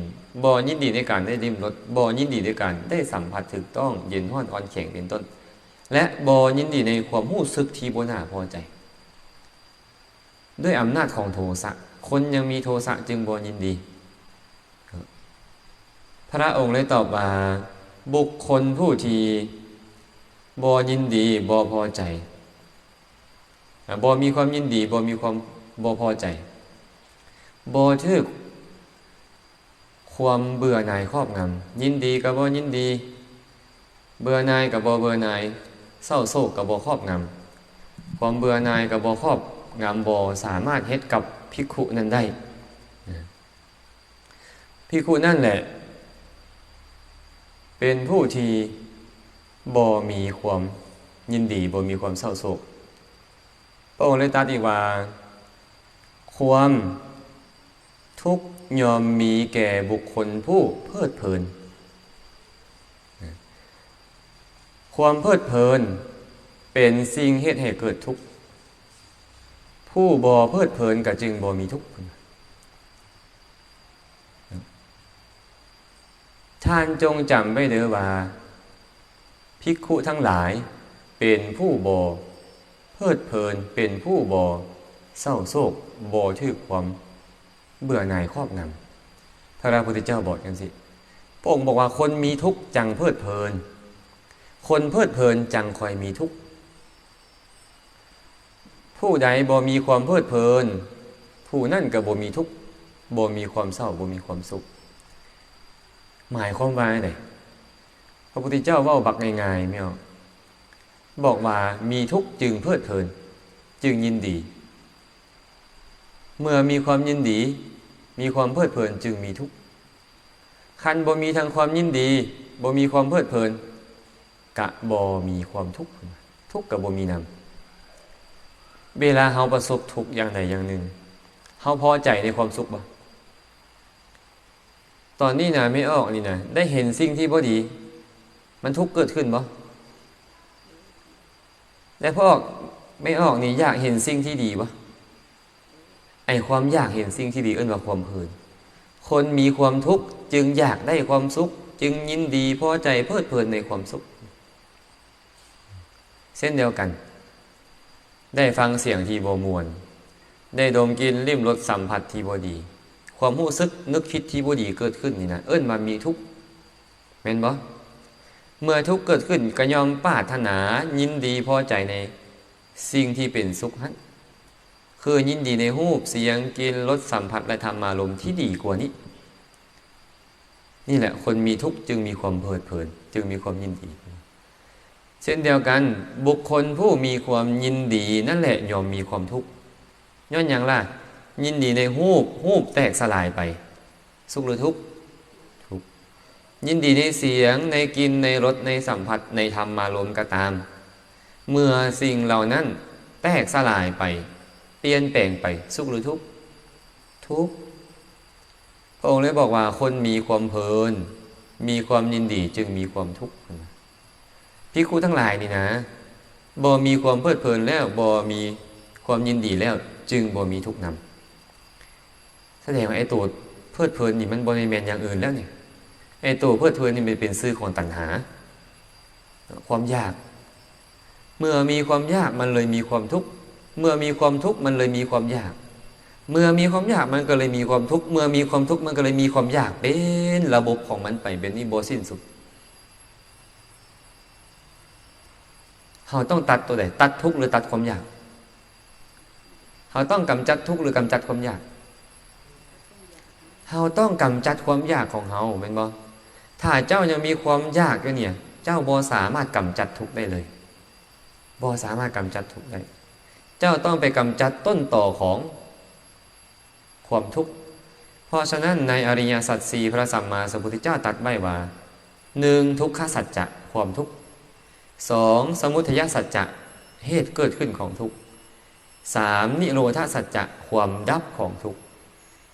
ບໍ່ຍິນດີໃນການໄດ້ລິມລົດ, ບໍ່ຍິນດີໃນການໄດ້ສຳຜັດຖືກຕ້ອງ, ເຢັນ, ຮ້ອນ, ອ່ອນ, ແຂງ ເປັນຕົ້ນ, ແລະ ບໍ່ຍິນດີໃນຄວາມຮູ້ສຶກທີ່ບໍ່ໜ້າພໍໃຈ. ດ້ວຍອຳນາດຂອງໂທສະ, ຄົນຍັງມີໂທສະຈຶ່ງບໍ່ຍິນດີ. ພະອົງເລີຍຕອບວ່າ, ບຸກຄົນຜູ້ທີ່ ບໍ່ຍິນດີ ບໍ່ພໍໃຈ, ອາ ບໍ່ມີຄວາມຍິນດີ ບໍ່ມີຄວາມບໍ່ພໍໃຈ, ບໍ່ຖືກຄວາມເບື່ອໜ່າຍຄອບງຳ, ຍິນດີກໍບໍ່ຍິນດີ, ເບື່ອໜ່າຍກໍບໍ່ເບື່ອໜ່າຍ, ເສົ້າໂສກກໍບໍ່ຄອບງຳ. ຄວາມເບື່ອໜ່າຍກໍບໍ່ຄອບງຳ, ບໍ່ສາມາດເຮັດກັບພິກຂຸນັ້ນໄດ້. ພິກຂຸນັ້ນແຫຼະ ເປັນຜູ້ທີ່ບໍ່ມີຄວາມຍິນດີ, ບໍ່ມີຄວາມເສົ້າໂສກ. ພະອົງເລີຍຕັດອີກວ່າ, ຄວາມທຸກຍ່ອມມີແກ່ບຸກຄົນຜູ້ເພີດເພີນ. ຄວາມເພີດເພີນເປັນສິ່ງເຮັດໃຫ້ເກີດທຸກ. ຜູ້ບໍ່ເພີດເພີນກໍຈຶ່ງບໍ່ມີທຸກ. ທ່ານຈົ່ງຈຳໄວ້ເດີວ່າ, ພິກຂຸທັງຫຼາຍເປັນຜູ້ບໍ່ເພີດເພີນ, ເປັນຜູ້ບໍ່ເສົ້າໂສກ, ບໍ່ຖືກຄວາມເບື່ອໜ່າຍຄອບງຳ. ພະພຸດທະເຈົ້າບອກຈັ່ງຊີ້. ພະອົງບອກວ່າ, ຄົນມີທຸກຈັ່ງເພີດເພີນ, ຄົນເພີດເພີນຈັ່ງຄ່ອຍມີທຸກ. ຜູ້ໃດບໍ່ມີຄວາມເພີດເພີນ, ຜູ້ນັ້ນກໍບໍ່ມີທຸກ, ບໍ່ມີຄວາມເສົ້າ, ບໍ່ມີຄວາມໂສກ. ໝາຍຄວາມວ່າໃດ? ພະພຸດທະເຈົ້າເວົ້າບັກງ່າຍໆ ແມ່ນບໍ່? ບອກວ່າມີທຸກຈຶ່ງເພີດເພີນ, ຈຶ່ງຍິນດີ. ເມື່ອມີຄວາມຍິນດີ, ມີຄວາມເພີດເພີນ, ຈຶ່ງມີທຸກ. ຄັນບໍ່ມີທັງຄວາມຍິນດີ, ບໍ່ມີຄວາມເພີດເພີນ, ກະບໍ່ມີຄວາມທຸກ, ທຸກກະບໍ່ມີນຳ. ເວລາເຮົາປະສົບທຸກຢ່າງໃດຢ່າງໜຶ່ງ, ເຮົາພໍໃຈໃນຄວາມສຸກບໍ່? ຕອນນີ້ນະ ແມ່ອອກນີ້ນະ ໄດ້ເຫັນສິ່ງທີ່ບໍ່ດີ, ມັນທຸກເກີດຂຶ້ນບໍ່? ແລະ ພວກແມ່ອອກນີ້ຢາກເຫັນສິ່ງທີ່ດີບໍ່? ໄອ້ຄວາມຢາກເຫັນສິ່ງທີ່ດີເອີ້ນວ່າຄວາມເພີນ. ຄົນມີຄວາມທຸກຈຶ່ງຢາກໄດ້ຄວາມສຸກ, ຈຶ່ງຍິນດີ, ພໍໃຈ, ເພີດເພີນໃນຄວາມສຸກ. ເຊັ່ນດຽວກັນ, ໄດ້ຟັງສຽງທີ່ບໍ່ມ່ວນ, ໄດ້ດົມກິ່ນ, ລິ້ມລົດ, ສຳຜັດທີ່ບໍ່ດີ, ຄວາມຮູ້ສຶກນຶກຄິດທີ່ບໍ່ດີເກີດຂຶ້ນນີ້ນະ, ເອີ້ນວ່າມີທຸກ. ແມ່ນບໍ່? ເມື່ອທຸກເກີດຂຶ້ນກໍຍ່ອມປາດຖະໜາ, ຍິນດີ, ພໍໃຈໃນສິ່ງທີ່ເປັນສຸກຫັ້ນ, ຄືຍິນດີໃນຮູບ, ສຽງ, ກິ່ນ, ລົດ, ສຳຜັດ ແລະ ທຳມາລົມທີ່ດີກວ່ານີ້. ນີ້ແຫຼະ, ຄົນມີທຸກຈຶ່ງມີຄວາມເພີດເພີນ, ຈຶ່ງມີຄວາມຍິນດີ. ເຊັ່ນດຽວກັນ, ບຸກຄົນຜູ້ມີຄວາມຍິນດີນັ້ນແຫຼະຍ່ອມມີຄວາມທຸກ. ຍ້ອນຫຍັງລະ? ຍິນດີໃນຮູບ, ຮູບແຕກສະຫຼາຍໄປ. ສຸກຫຼືທຸກ? ທຸກ. ຍິນດີໃນສຽງ, ໃນກິ່ນ, ໃນລົດ, ໃນສຳຜັດ, ໃນທຳມາລົມກໍຕາມ. ເມື່ອສິ່ງເຫຼົ່ານັ້ນແຕກສະຫຼາຍໄປ, ປ່ຽນແປງໄປ, ສຸກຫຼືທຸກ? ທຸກ. ພະອົງເລີຍບອກວ່າ, ຄົນມີຄວາມເພີນ, ມີຄວາມຍິນດີ, ຈຶ່ງມີຄວາມທຸກ. ພິກຂຸທັງຫຼາຍນີ້ນະ, ບໍ່ມີຄວາມເພີດເພີນແລ້ວ, ບໍ່ມີຄວາມຍິນດີແລ້ວ, ຈຶ່ງບໍ່ມີທຸກນຳ. ສະແດງວ່າໄອ້ໂຕເພີດເພີນນີ້ ມັນບໍ່ໄດ້ແມ່ນຢ່າງອື່ນແລ້ວນີ້. ໄອ້ໂຕເພີດເພີນນີ້ ມັນເປັນຊື່ຂອງຕັນຫາ, ຄວາມຢາກ. ເມື່ອມີຄວາມຢາກ ມັນເລີຍມີຄວາມທຸກ, ເມື່ອມີຄວາມທຸກ ມັນເລີຍມີຄວາມຢາກ, ເມື່ອມີຄວາມຢາກ ມັນກໍເລີຍມີຄວາມທຸກ, ເມື່ອມີຄວາມທຸກ ມັນກໍເລີຍມີຄວາມຢາກ, ເປັນລະບົບຂອງມັນໄປແບບນີ້ບໍ່ສິ້ນສຸດ. ເຮົາຕ້ອງຕັດໂຕໃດ? ຕັດທຸກ ຫຼື ຕັດຄວາມຢາກ? ເຮົາຕ້ອງກຳຈັດທຸກ ຫຼື ກຳຈັດຄວາມຢາກ? ເຮົາຕ້ອງກຳຈັດຄວາມຢາກຂອງເຮົາ, ແມ່ນບໍ່? ຖ້າເຈົ້າຍັງມີຄວາມຢາກຢູ່ນີ້, ເຈົ້າບໍ່ສາມາດກຳຈັດທຸກໄດ້ເລີຍ, ບໍ່ສາມາດກຳຈັດທຸກໄດ້. ເຈົ້າຕ້ອງໄປກຳຈັດຕົ້ນຕໍຂອງ ຄວາມທຸກ. ເພາະສະນັ້ນ ໃນອະລິຍະສັດສີ່ ພະສຳມາສຳພຸດທະເຈົ້າຕັດໄວ້ວ່າ, ໜຶ່ງ ທຸກຂະສັດຈະ ຄວາມທຸກ, ສອງ ສະມຸດທະຍະສັດຈະ ເຫດເກີດຂຶ້ນຂອງທຸກ, ສາມ ນິໂຣທະສັດຈະ ຄວາມດັບຂອງທຸກ,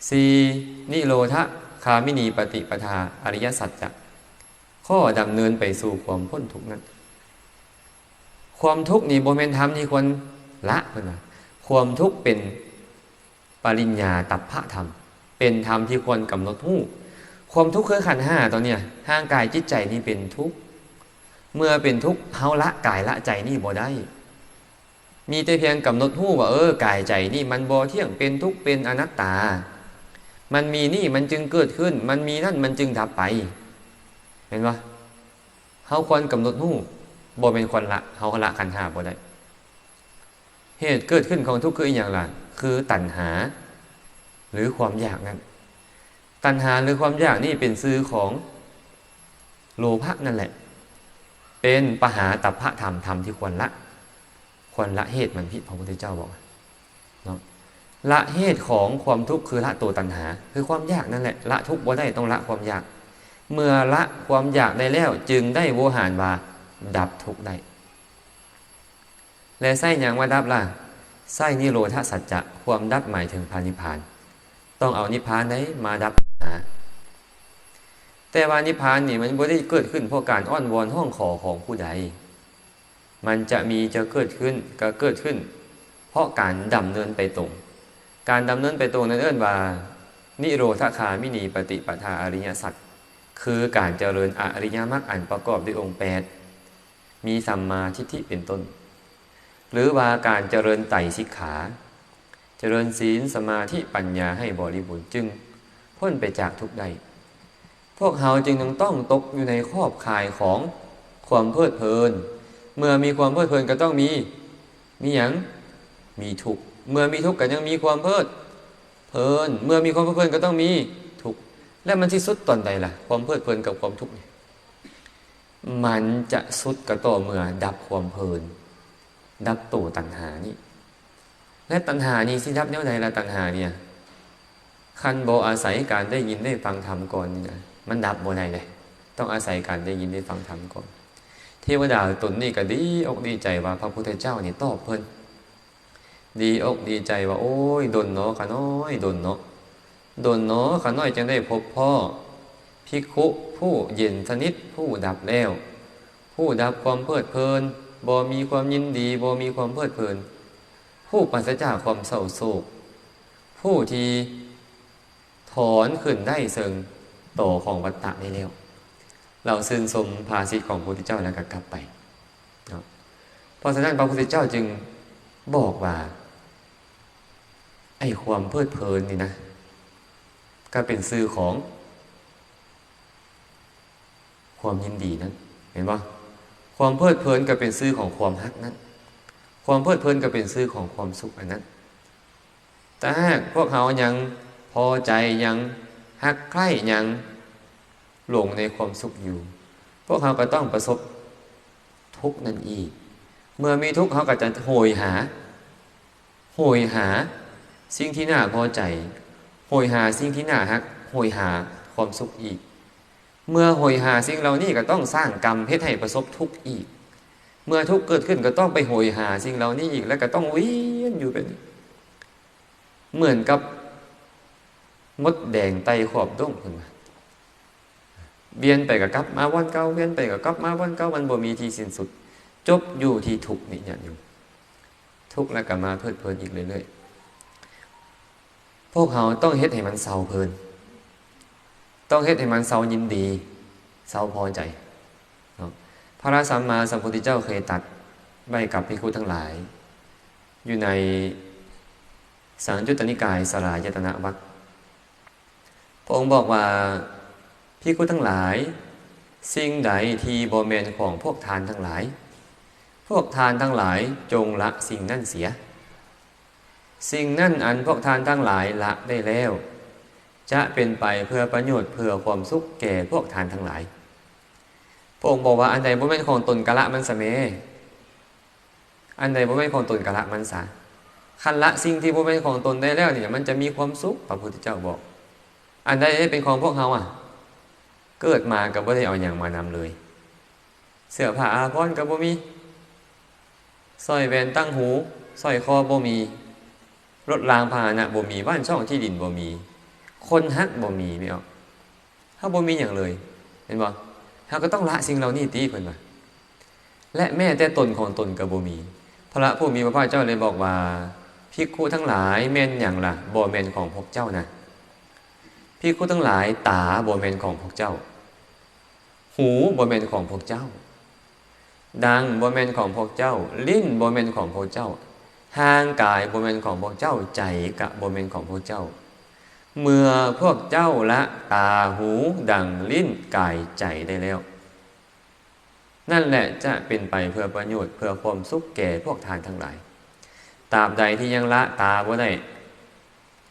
ສີ່ ນິໂຣທະຄາມິນີປະຕິປະທາ ອະລິຍະສັດຈະ ຂໍ້ດຳເນີນໄປສູ່ຄວາມພົ້ນທຸກນັ້ນ. ຄວາມທຸກນີ້ບໍ່ແມ່ນທຳທີ່ຄວນລະ, ເພິ່ນວ່າ ຄວາມທຸກເປັນ ປະລິນຍາຕັບພະທຳ ເປັນທຳທີ່ຄວນກຳນົດຮູ້. ຄວາມທຸກຄືຂັນຫ້າຕອນເນີ້ຍ, ຮ່າງກາຍຈິດໃຈນີ້ເປັນທຸກ. ເມື່ອເປັນທຸກ, ເຮົາລະກາຍລະໃຈນີ້ບໍ່ໄດ້. ມີແຕ່ພຽງກຳນົດຮູ້ວ່າ, ເອີ, ກາຍໃຈນີ້ມັນບໍ່ທ່ຽງ, ເປັນທຸກ, ເປັນອະນັດຕາ. ມັນມີນີ້, ມັນຈຶ່ງເກີດຂຶ້ນ, ມັນມີນັ້ນ, ມັນຈຶ່ງດັບໄປ. ແມ່ນບໍ່? ເຮົາຄວນກຳນົດຮູ້ ບໍ່ແມ່ນຄວນລະ, ເຮົາລະຂັນຫ້າບໍ່ໄດ້. ເຫດເກີດຂຶ້ນຂອງທຸກຄືອີ່ຫຍັງລະ? ຄືຕັນຫາ ຫຼື ຄວາມຢາກນັ້ນ. ຕັນຫາ ຫຼື ຄວາມຢາກນີ້ເປັນຊື່ຂອງໂລພະນັ້ນແຫຼະ, ເປັນປະຫາຕັບພະທຳ, ທຳທີ່ຄວນລະ, ຄວນລະເຫດມັນ, ພະພຸດທະເຈົ້າບອກເນາະ. ລະເຫດຂອງຄວາມທຸກຄືລະໂຕຕັນຫາ, ຄືຄວາມຢາກນັ້ນແຫຼະ. ລະທຸກບໍ່ໄດ້, ຕ້ອງລະຄວາມຢາກ. ເມື່ອລະຄວາມຢາກໄດ້ແລ້ວ, ຈຶ່ງໄດ້ໂວຫານວ່າດັບທຸກໄດ້. ແລະ ໃຊ້ຫຍັງມາດັບລະ? ໃຊ້ນິໂຣທະສັດຈະ, ຄວາມດັບໝາຍເຖິງພະນິບພານ. ຕ້ອງເອົານິບພານໃດມາດັບຕັນຫາ. ແຕ່ວ່ານິບພານນີ້ມັນບໍ່ໄດ້ເກີດຂຶ້ນເພາະການອ້ອນວອນຮ້ອງຂໍຂອງຜູ້ໃດ. ມັນຈະມີ ຈະເກີດຂຶ້ນ, ກໍເກີດຂຶ້ນເພາະການດຳເນີນໄປຕົງ. ການດຳເນີນໄປຕົງນັ້ນເອີ້ນວ່າ ນິໂຣທະຄາມິນີປະຕິປະທາອະລິຍະສັດ, ຄືການຈະເລີນອະລິຍະມັກອັນປະກອບດ້ວຍອົງແປດ, ມີສຳມາທິດຖິເປັນຕົ້ນ, ຫຼືວ່າການຈະເລີນໄຕສິກຂາ, ຈະເລີນສີນ, ສະມາທິ, ປັນຍາໃຫ້ບໍລິບູນ, ຈຶ່ງພົ້ນໄປຈາກທຸກໄດ້. ພວກເຮົາຈຶ່ງຍັງຕ້ອງຕົກຢູ່ໃນຂອບຂ່າຍຂອງຄວາມເພີດເພີນ. ເມື່ອມີຄວາມເພີດເພີນກໍຕ້ອງມີ, ມີຫຍັງ? ມີທຸກ. ເມື່ອມີທຸກກໍຍັງມີຄວາມເພີດເພີນ. ເມື່ອມີຄວາມເພີດເພີນກໍຕ້ອງມີທຸກ. ແລ້ວມັນຊິສຸດຕອນໃດລະ? ຄວາມເພີດເພີນກັບຄວາມທຸກນີ້ ມັນຈະສຸດກໍຕໍ່ເມື່ອດັບຄວາມເພີນ, ດັບໂຕຕັນຫານີ້. ແລະ ຕັນຫານີ້ຊິດັບແນວໃດລະ? ຕັນຫານີ້ ຄັນບໍ່ອາໄສການໄດ້ຍິນໄດ້ຟັງທຳກ່ອນນີ້ນະ, ມັນດັບບໍ່ໄດ້ເດ້. ຕ້ອງອາໄສການໄດ້ຍິນໄດ້ຟັງທຳກ່ອນ. ເທວະດາຕົນນີ້ກໍດີອົກດີໃຈວ່າພະພຸດທະເຈົ້ານີ້ຕອບເພິ່ນ. ດີອົກດີໃຈວ່າ ໂອ້ຍ ດົນເນາະ ຂ້ານ້ອຍ, ດົນເນາະ, ດົນເນາະ ຂ້ານ້ອຍ ຈຶ່ງໄດ້ພົບພໍ້ພິກຂຸຜູ້ເຢັນສະໜິດ, ຜູ້ດັບແລ້ວ, ຜູ້ດັບຄວາມເພີດເພີນ, ບໍ່ມີຄວາມຍິນດີ, ບໍ່ມີຄວາມເພີດເພີນ, ຜູ້ປາສະຈາກຄວາມເສົ້າໂສກ, ຜູ້ທີ່ ຖອນຂຶ້ນໄດ້ເຊິ່ງຕໍຂອງວັດຕະໄດ້ແລ້ວ. ລາວຊື່ນຊົມພາສິດຂອງພະພຸດທະເຈົ້າແລ້ວກໍກັບໄປເນາະ. ເພາະສະນັ້ນ ພະພຸດທະເຈົ້າຈຶ່ງບອກວ່າ ໄອ້ຄວາມເພີດເພີນນີ້ນະ ກໍເປັນຊື່ຂອງຄວາມຍິນດີນັ້ນ, ເຫັນບໍ່? ຄວາມເພີດເພີນກໍເປັນຊື່ຂອງຄວາມຮັກນັ້ນ, ຄວາມເພີດເພີນກໍເປັນຊື່ຂອງຄວາມສຸກອັນນັ້ນ. ຖ້າຫາກພວກເຮົາຍັງພໍໃຈ, ຍັງຮັກໃຄ່, ຍັງຫຼົງໃນຄວາມສຸກຢູ່, ພວກເຮົາກໍຕ້ອງປະສົບທຸກນັ້ນອີກ. ເມື່ອມີທຸກ, ເຮົາກໍຈະໂຫຍຫາ, ໂຫຍຫາສິ່ງທີ່ໜ້າພໍໃຈ, ໂຫຍຫາສິ່ງທີ່ໜ້າຮັກ, ໂຫຍຫາຄວາມສຸກອີກ. ເມື່ອໂຫຍຫາສິ່ງເຫຼົ່ານີ້ ກໍຕ້ອງສ້າງກຳເຮັດໃຫ້ປະສົບທຸກອີກ. ເມື່ອທຸກເກີດຂຶ້ນ ກໍຕ້ອງໄປໂຫຍຫາສິ່ງເຫຼົ່ານີ້ອີກ ແລ້ວກໍຕ້ອງວຽນຢູ່ແບບນີ້ ເໝືອນກັບມົດແດງໄຕ່ຂອບດົ້ງ ເພິ່ນວ່າ. ວຽນໄປກໍກັບມາບ່ອນເກົ່າ, ວຽນໄປກໍກັບມາບ່ອນເກົ່າ, ມັນບໍ່ມີທີ່ສິ້ນສຸດ, ຈົບຢູ່ທີ່ທຸກນີ້ ຍາດໂຍມ. ທຸກແລ້ວກໍມາເພີດເພີນອີກເລື້ອຍໆ. ພວກເຮົາຕ້ອງເຮັດໃຫ້ມັນເຊົາເພີນ, ຕ້ອງເຮັດໃຫ້ມັນເຊົາຍິນດີ, ເຊົາພໍໃຈເນາະ. ພະສຳມາສຳພຸດທະເຈົ້າເຄີຍຕັດໄວ້ກັບພິກຂຸທັງຫຼາຍ ຢູ່ໃນສັງຍຸດຕະນິກາຍສະລາຍະຕະນະວັກ. ພະອົງບອກວ່າ, ພິກຂຸທັງຫຼາຍ, ສິ່ງໃດທີ່ບໍ່ແມ່ນຂອງພວກທ່ານທັງຫຼາຍ, ພວກທ່ານທັງຫຼາຍຈົ່ງລະສິ່ງນັ້ນເສຍ. ສິ່ງນັ້ນອັນພວກທ່ານທັງຫຼາຍລະໄດ້ແລ້ວ ຈະເປັນໄປເພື່ອປະໂຫຍດເພື່ອຄວາມສຸກແກ່ພວກທ່ານທັງຫຼາຍ. ພະອົງບອກວ່າ ອັນໃດບໍ່ແມ່ນຂອງຕົນກະລະມັນຊະແມ້, ອັນໃດບໍ່ແມ່ນຂອງຕົນກະລະມັນຊະ. ຄັນລະສິ່ງທີ່ບໍ່ແມ່ນຂອງຕົນໄດ້ແລ້ວນີ້ ມັນຈະມີຄວາມສຸກ, ພະພຸດທະເຈົ້າບອກ. ອັນໃດເປັນຂອງພວກເຮົາອະ? ເກີດມາກໍບໍ່ໄດ້ເອົາຫຍັງມານຳເລີຍ. ເສື້ອຜ້າອາພອນກໍບໍ່ມີ, ສ້ອຍແຫວນຕ່າງຫູ, ສ້ອຍຄໍບໍ່ມີ, ລົດລາງພາຫະນະບໍ່ມີ, ບ້ານຊ່ອງທີ່ດິນບໍ່ມີ, ຄົນຮັກບໍ່ມີ, ແມ່ນບໍ່? ເຮົາບໍ່ມີຫຍັງເລີຍ, ເຫັນບໍ່? ເຮົາກໍຕ້ອງລະສິ່ງເຫຼົ່ານີ້ຕິ, ເພິ່ນວ່າ. ແລະ ແມ້ແຕ່ຕົນຂອງຕົນກໍບໍ່ມີ. ພະຜູ້ມີພະພາກເຈົ້າເລີຍບອກວ່າ, ພິກຂຸທັງຫຼາຍ, ແມ່ນຫຍັງລະ ບໍ່ແມ່ນຂອງພວກເຈົ້ານະ? ພິກຂຸທັງຫຼາຍ, ຕາບໍ່ແມ່ນຂອງພວກເຈົ້າ. ຫູບໍ່ແມ່ນຂອງພວກເຈົ້າ, ດັງບໍ່ແມ່ນຂອງພວກເຈົ້າ, ລີ້ນບໍ່ແມ່ນຂອງພວກເຈົ້າ, ຮ່າງກາຍບໍ່ແມ່ນຂອງພວກເຈົ້າ, ໃຈກະບໍ່ແມ່ນຂອງພວກເຈົ້າ. ເມື່ອພວກເຈົ້າລະຕາ, ຫູ, ດັງ, ລີ້ນ, ກາຍ, ໃຈໄດ້ແລ້ວ, ນັ້ນແຫຼະຈະເປັນໄປເພື່ອປະໂຫຍດ ເພື່ອຄວາມສຸກແກ່ພວກທ່ານທັງຫຼາຍ. ຕາບໃດທີ່ຍັງລະຕາບໍ່ໄດ້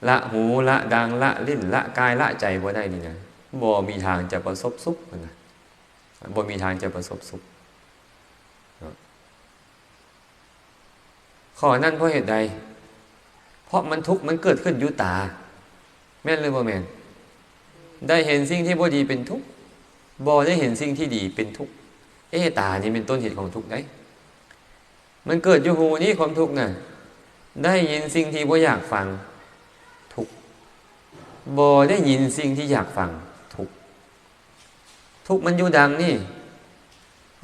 ລະຫູ ລະດັງ ລະລີ້ນ ລະກາຍ ລະໃຈບໍ່ໄດ້ນີ້ນະ ບໍ່ມີທາງຈະປະສົບສຸກ ເພິ່ນວ່າ ບໍ່ມີທາງຈະປະສົບສຸກ. ຂໍ້ນັ້ນເພາະເຫດໃດ? ເພາະມັນທຸກ ມັນເກີດຂຶ້ນຢູ່ຕາ ແມ່ນຫຼືບໍ່ແມ່ນ? ໄດ້ເຫັນສິ່ງທີ່ບໍ່ດີເປັນທຸກ ບໍ່ໄດ້ເຫັນສິ່ງທີ່ດີເປັນທຸກ. ເອ ຕານີ້ເປັນຕົ້ນເຫດຂອງທຸກໃດ໋. ມັນເກີດຢູ່ຫູນີ້ ຄວາມທຸກນະ ໄດ້ຍິນສິ່ງທີ່ບໍ່ຢາກຟັງ ທຸກ ບໍ່ໄດ້ຍິນສິ່ງທີ່ຢາກຟັງ ທຸກ. ທຸກມັນຢູ່ດັງນີ້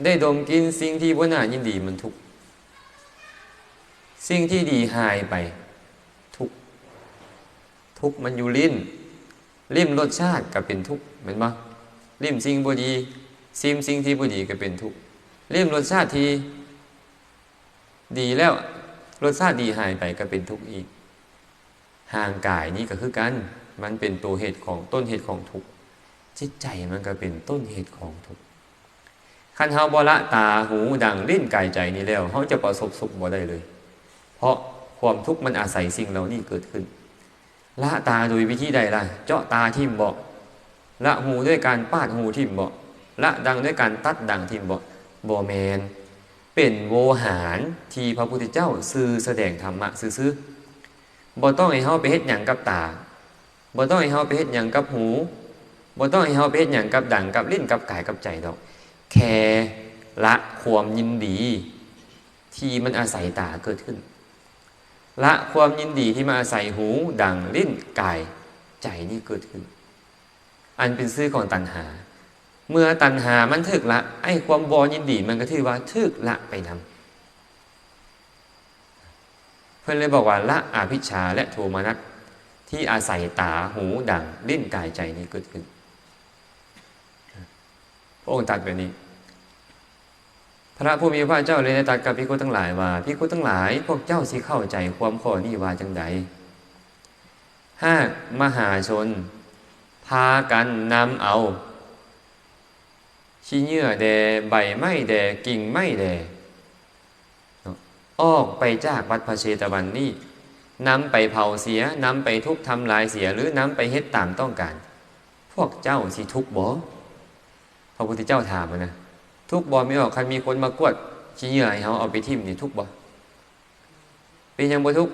ໄດ້ດົມກິ່ນສິ່ງທີ່ບໍ່ໜ້າຍິນດີ ມັນທຸກ. ສິ່ງທີ່ດີຫາຍໄປ ທຸກ. ທຸກມັນຢູ່ລີ້ນ ລິ້ມລົດຊາດກໍເປັນທຸກ ແມ່ນບໍ່? ລິ້ມສິ່ງບໍ່ດີ ຊິມສິ່ງທີ່ບໍ່ດີກໍເປັນທຸກ. ລິ້ມລົດຊາດທີ່ດີແລ້ວ ລົດຊາດດີຫາຍໄປກໍເປັນທຸກອີກ. ຮ່າງກາຍນີ້ກໍຄືກັນ ມັນເປັນຕົວເຫດຂອງ ຕົ້ນເຫດຂອງທຸກ. ຈິດໃຈມັນກໍເປັນຕົ້ນເຫດຂອງທຸກ. ຄັນເຮົາບໍ່ລະຕາ ຫູ ດັງ ລີ້ນ ກາຍ ໃຈນີ້ແລ້ວ ເຮົາຈະປະສົບສຸກບໍ່ໄດ້ເລີຍ ເພາະຄວາມທຸກມັນອາໄສສິ່ງເຫຼົ່ານີ້ເກີດຂຶ້ນ. ລະຕາໂດຍວິທີໃດລະ? ເຈາະຕາຖິ້ມບໍ? ລະຫູດ້ວຍການປາດຫູຖິ້ມບໍ? ລະດັງດ້ວຍການຕັດດັງຖິ້ມບໍ? ບໍ່ແມ່ນ. ເປັນໂວຫານທີ່ພະພຸດທະເຈົ້າສື່ສະແດງທຳມະຊື່ໆ. ບໍ່ຕ້ອງໃຫ້ເຮົາໄປເຮັດຫຍັງກັບຕາ ບໍ່ຕ້ອງໃຫ້ເຮົາໄປເຮັດຫຍັງກັບຫູ ບໍ່ຕ້ອງໃຫ້ເຮົາໄປເຮັດຫຍັງກັບດັງ ກັບລີ້ນ ກັບກາຍ ກັບໃຈດອກ. ແຄ່ລະຄວາມຍິນດີທີ່ມັນອາໄສຕາເກີດຂຶ້ນ ລະຄວາມຍິນດີທີ່ມາອາໄສຫູ ດັງ ລີ້ນ ກາຍ ໃຈນີ້ເກີດຂຶ້ນ ອັນເປັນຊື່ຂອງຕັນຫາ. ເມື່ອຕັນຫາມັນຖືກລະ ໄອ້ຄວາມບໍ່ຍິນດີມັນກໍຖືວ່າຖືກລະໄປນຳ. ເພິ່ນເລີຍບອກວ່າ ລະອະວິດຊາ ແລະ ໂທມະນັດ ທີ່ອາໄສຕາ ຫູ ດັງ ລີ້ນ ກາຍ ໃຈນີ້ເກີດຂຶ້ນ. ພະອົງຕັດແບບນີ້ ພະຜູ້ມີພະພາກເຈົ້າເລີຍໄດ້ຕັດກັບພິກຂຸທັງຫຼາຍວ່າ ພິກຂຸທັງຫຼາຍ, ພວກເຈົ້າຊິເຂົ້າໃຈຄວາມຂໍ້ນີ້ວ່າຈັ່ງໃດ? ຫາກມະຫາຊົນພາກັນນຳເອົາ ຂີ້ເຫຍື້ອແດ່, ໃບໄມ້ແດ່, ກິ່ງໄມ້ແດ່ ເນາະ ອອກໄປຈາກວັດພະເຊຕະວັນນີ້, ນຳໄປເຜົາເສຍ, ນຳໄປທຸບທຳລາຍເສຍ ຫຼື ນຳໄປເຮັດຕາມຕ້ອງການ, ພວກເຈົ້າຊິທຸກບໍ່? ພະພຸດທະເຈົ້າຖາມຫັ້ນນະ, ທຸກບໍ່ແມ່ອອກ? ຄັນມີຄົນມາກວດຂີ້ເຫຍື້ອໃຫ້ເຮົາເອົາໄປຖິ້ມນີ້ ທຸກບໍ່? ເປັນຫຍັງບໍ່ທຸກ?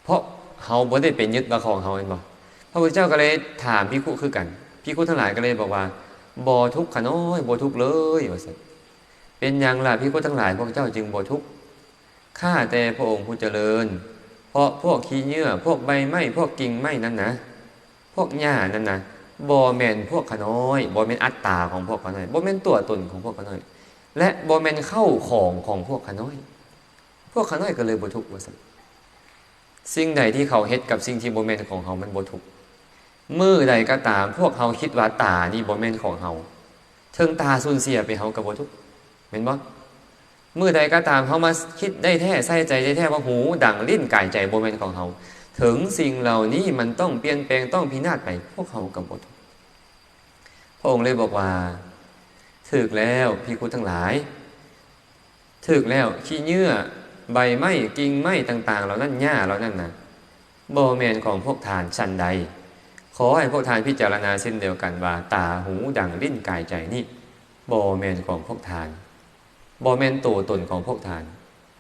ເພາະເຮົາບໍ່ໄດ້ໄປຍຶດວ່າຂອງເຮົາແມ່ນບໍ່? ພະພຸດທະເຈົ້າກໍເລີຍຖາມພິກຂຸຄືກັນ, ພິກຂຸທັງຫຼາຍກໍເລີຍບອກວ່າ ບໍ່ທຸກຂ້ານ້ອຍ, ບໍ່ທຸກເລີຍ ວ່າຊັ້ນ. ເປັນຫຍັງລະພິກຂຸທັງຫຼາຍ ພວກເຈົ້າຈຶ່ງບໍ່ທຸກ? ຂ້າແຕ່ພະອົງຜູ້ຈະເລີນ, ເພາະພວກຂີ້ເຫຍື້ອ, ພວກໃບໄມ້, ພວກກິ່ງໄມ້ນັ້ນນະ, ພວກຫຍ້ານັ້ນນະ ບໍ່ແມ່ນພວກຂ້ານ້ອຍ, ບໍ່ແມ່ນອັດຕາຂອງພວກຂ້ານ້ອຍ, ບໍ່ແມ່ນຕົວຕົນຂອງພວກຂ້ານ້ອຍ ແລະ ບໍ່ແມ່ນເຂົ້າຂອງຂອງພວກຂ້ານ້ອຍ. ພວກຂ້ານ້ອຍກໍເລີຍບໍ່ທຸກວ່າຊັ້ນ. ສິ່ງໃດທີ່ເຂົາເຮັດກັບສິ່ງທີ່ບໍ່ແມ່ນຂອງເຮົາ ມັນບໍ່ທຸກ. ມື້ໃດກໍຕາມພວກເຮົາຄິດວ່າຕານີ້ບໍ່ແມ່ນຂອງເຮົາ, ເຖິງຕາສູນເສຍໄປເຮົາກໍບໍ່ທຸກ ແມ່ນບໍ່? ມື້ໃດກໍຕາມເຮົາມາຄິດໄດ້ແທ້, ໃສ່ໃຈໄດ້ແທ້ວ່າຫູ, ດັງ, ລີ້ນ, ກາຍ, ໃຈບໍ່ແມ່ນຂອງເຮົາ, ເຖິງສິ່ງເຫຼົ່ານີ້ມັນຕ້ອງປ່ຽນແປງ, ຕ້ອງພິນາດໄປ, ພວກເຮົາກໍບໍ່ທຸກ. ພະອົງເລີຍບອກວ່າ ຖືກແລ້ວພິກຂຸທັງຫຼາຍ, ຖືກແລ້ວ, ຂີ້ເຫຍື້ອ, ໃບໄມ້, ກິ່ງໄມ້ຕ່າງໆເຫຼົ່ານັ້ນ, ຫຍ້າເຫຼົ່ານັ້ນນະ ບໍ່ແມ່ນຂອງພວກທ່ານ. ສັນໃດ, ຂໍໃຫ້ພວກທ່ານພິຈາລະນາເຊັ່ນດຽວກັນວ່າ ຕາ, ຫູ, ດັງ, ລີ້ນ, ກາຍ, ໃຈນີ້ ບໍ່ແມ່ນຂອງພວກທ່ານ, ບໍ່ແມ່ນໂຕຕົນຂອງພວກທ່ານ,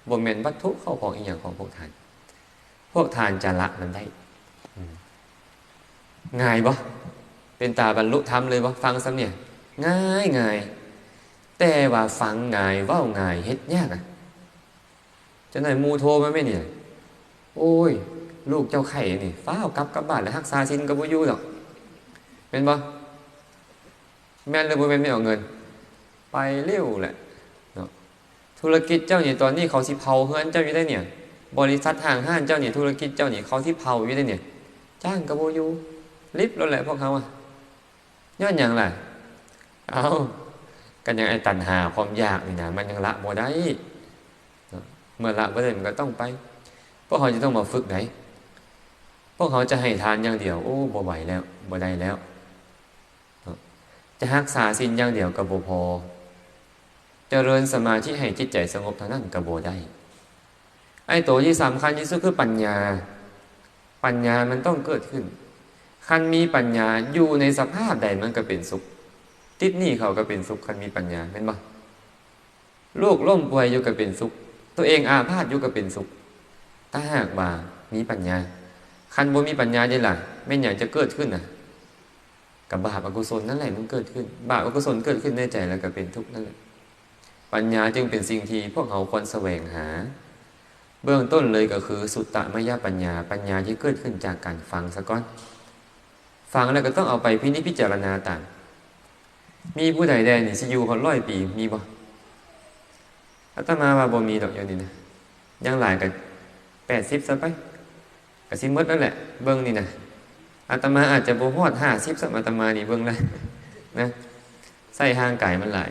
ບໍ່ແມ່ນວັດຖຸເຂົ້າຂອງອີ່ຫຍັງຂອງພວກທ່ານ. ພວກທ່ານຈະລະມັນໄດ້. ອືມ ງ່າຍບໍ່? ເປັນຕາບັນລຸທຳເລີຍບໍ່? ຟັງສ່ຳນີ້ ງ່າຍໆ, ແຕ່ວ່າຟັງງ່າຍ, ເວົ້າງ່າຍ, ເຮັດຍາກອະ. ຈັກໜ້ອຍໝູ່ໂທມາແມ່ນຫຍັງ? ໂອ້ຍ, ລູກເຈົ້າໄຂ້ນີ້, ຟ້າວກັບກັບບ້ານແລ້ວ, ຮັກສາສິນກໍບໍ່ຢູ່ດອກ, ແມ່ນບໍ່? ແມ່ນຫຼືບໍ່ແມ່ນ? ແມ່ນເອົາເງິນໄປເລັວແຫຼະເນາະ. ທຸລະກິດເຈົ້ານີ້ ຕອນນີ້ເຂົາຊິເຜົາເຮືອນເຈົ້າຢູ່ໄດ໋ນີ້, ບໍລິສັດຫ້າງຮ້ານເຈົ້ານີ້, ທຸລະກິດເຈົ້ານີ້ ເຂົາຊິເຜົາຢູ່ໄດ໋ນີ້, ຈ້າງກໍບໍ່ຢູ່, ລິບໂລດແຫຼະພວກເຮົາອະ. ຍ້ອນຫຍັງລະ? ເອົ້າ, ກໍຍັງໄອ້ຕັນຫາຄວາມຢາກນີ້ນະ, ມັນຍັງລະບໍ່ໄດ້ເນາະ. ເມື່ອລະບໍ່ໄດ້ ມັນກໍຕ້ອງໄປ. ພວກເຮົາຈະຕ້ອງມາຝຶກໃດ໋. ພວກເຮົາຈະໃຫ້ທານຢ່າງດຽວ, ໂອ້, ບໍ່ໄຫວແລ້ວ, ບໍ່ໄດ້ແລ້ວ. ເນາະ. ຈະຮັກສາສິນຢ່າງດຽວກໍບໍ່ພໍ, ຈະເລີນສະມາທິໃຫ້ຈິດໃຈສະຫງົບເທົ່ານັ້ນກໍບໍ່ໄດ້. ໄອ້ໂຕທີ່ສຳຄັນທີ່ສຸດຄືປັນຍາ. ປັນຍາມັນຕ້ອງເກີດຂຶ້ນ. ຄັນມີປັນຍາ, ຢູ່ໃນສະພາບໃດມັນກໍເປັນສຸກ. ຕິດໜີ້ເຂົາກໍເປັນສຸກ, ຄັນມີປັນຍາ, ແມ່ນບໍ່? ລູກລົ້ມປ່ວຍຢູ່ກໍເປັນສຸກ, ຕົວເອງອາພາດຢູ່ກໍເປັນສຸກ, ຖ້າຫາກວ່າມີປັນຍາ. ຄັນບໍ່ມີປັນຍາເດລະ, ແມ່ນຫຍັງຈະເກີດຂຶ້ນນະ? ກໍບາບອະກຸສົນນັ້ນແຫຼະມັນເກີດຂຶ້ນ. ບາບອະກຸສົນເກີດຂຶ້ນໃນໃຈ ແລ້ວກໍເປັນທຸກນັ້ນແຫຼະ. ປັນຍາຈຶ່ງເປັນສິ່ງທີ່ພວກເຮົາຄວນສະແຫວງຫາ. ເບື້ອງຕົ້ນເລີຍກໍຄືສຸດຕະມະຍະປັນຍາ, ປັນຍາທີ່ເກີດຂຶ້ນຈາກການຟັງສາກ່ອນ. ຟັງແລ້ວກໍຕ້ອງເອົາໄປພິນິດພິຈາລະນາຕາມ. ມີຜູ້ໃດແດ່ນີ້ຊິຢູ່ຮອດຮ້ອຍປີ ມີບໍ່? ອາດຕະມາວ່າບໍ່ມີດອກ ຢູ່ນີ້ນະ, ຢ່າງຫຼາຍກໍແປດສິບຊະໄປ, ກໍຊິໝົດແລ້ວແຫຼະ. ເບິ່ງນີ້ນະ, ອາດຕະມາອາດຈະບໍ່ຮອດຫ້າສິບຊ້ຳ, ອາດຕະມານີ້ເບິ່ງແລ້ວນະ, ໃຊ້ຮ່າງກາຍມັນຫຼາຍ.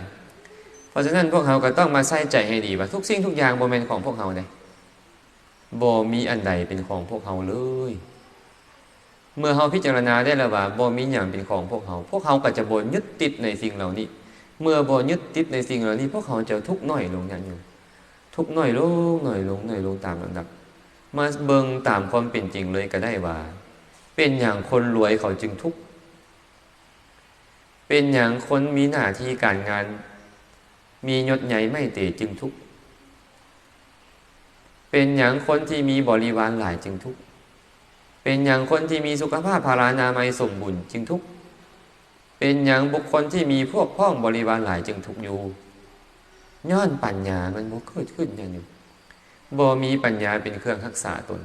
ເພາະສະນັ້ນ ພວກເຮົາກໍຕ້ອງມາໃສ່ໃຈໃຫ້ດີວ່າ ທຸກສິ່ງທຸກຢ່າງບໍ່ແມ່ນຂອງພວກເຮົາເດ້. ບໍ່ມີອັນໃດເປັນຂອງພວກເຮົາເລີຍ. ເມື່ອເຮົາພິຈາລະນາໄດ້ແລ້ວວ່າບໍ່ມີຫຍັງເປັນຂອງພວກເຮົາ, ພວກເຮົາກໍຈະບໍ່ຍຶດຕິດໃນສິ່ງເຫຼົ່ານີ້. ເມື່ອບໍ່ຍຶດຕິດໃນສິ່ງເຫຼົ່ານີ້, ພວກເຮົາຈະທຸກໜ້ອຍລົງ, ຍາດໂຍມ, ທຸກໜ້ອຍລົງ, ໜ້ອຍລົງ, ໜ້ອຍລົງຕາມລຳດັບ. ມາເບິ່ງຕາມຄວາມເປັນຈິງເລີຍກໍໄດ້ວ່າ ເປັນຫຍັງຄົນລວຍເຂົາຈຶ່ງທຸກ? ເປັນຫຍັງຄົນມີໜ້າທີ່ການງານ, ມີຍົດໃຫຍ່ໄມ້ເຕຈຶ່ງທຸກ? ເປັນຫຍັງຄົນທີ່ມີບໍລິວານຫຼາຍຈຶ່ງທຸກ? ເປັນຫຍັງຄົນທີ່ມີສຸຂະພາບພະລານາໄມສົມບູນຈຶ່ງທຸກ? ເປັນຫຍັງບຸກຄົນທີ່ມີພວກພ້ອງບໍລິວານຫຼາຍຈຶ່ງທຸກຢູ່? ຍ້ອນປັນຍາມັນບໍ່ເກີດຂຶ້ນ, ຍາດໂຍມ. ບໍ່ມີປັນຍາເປັນເຄື່ອງຮັກສາຕົນ.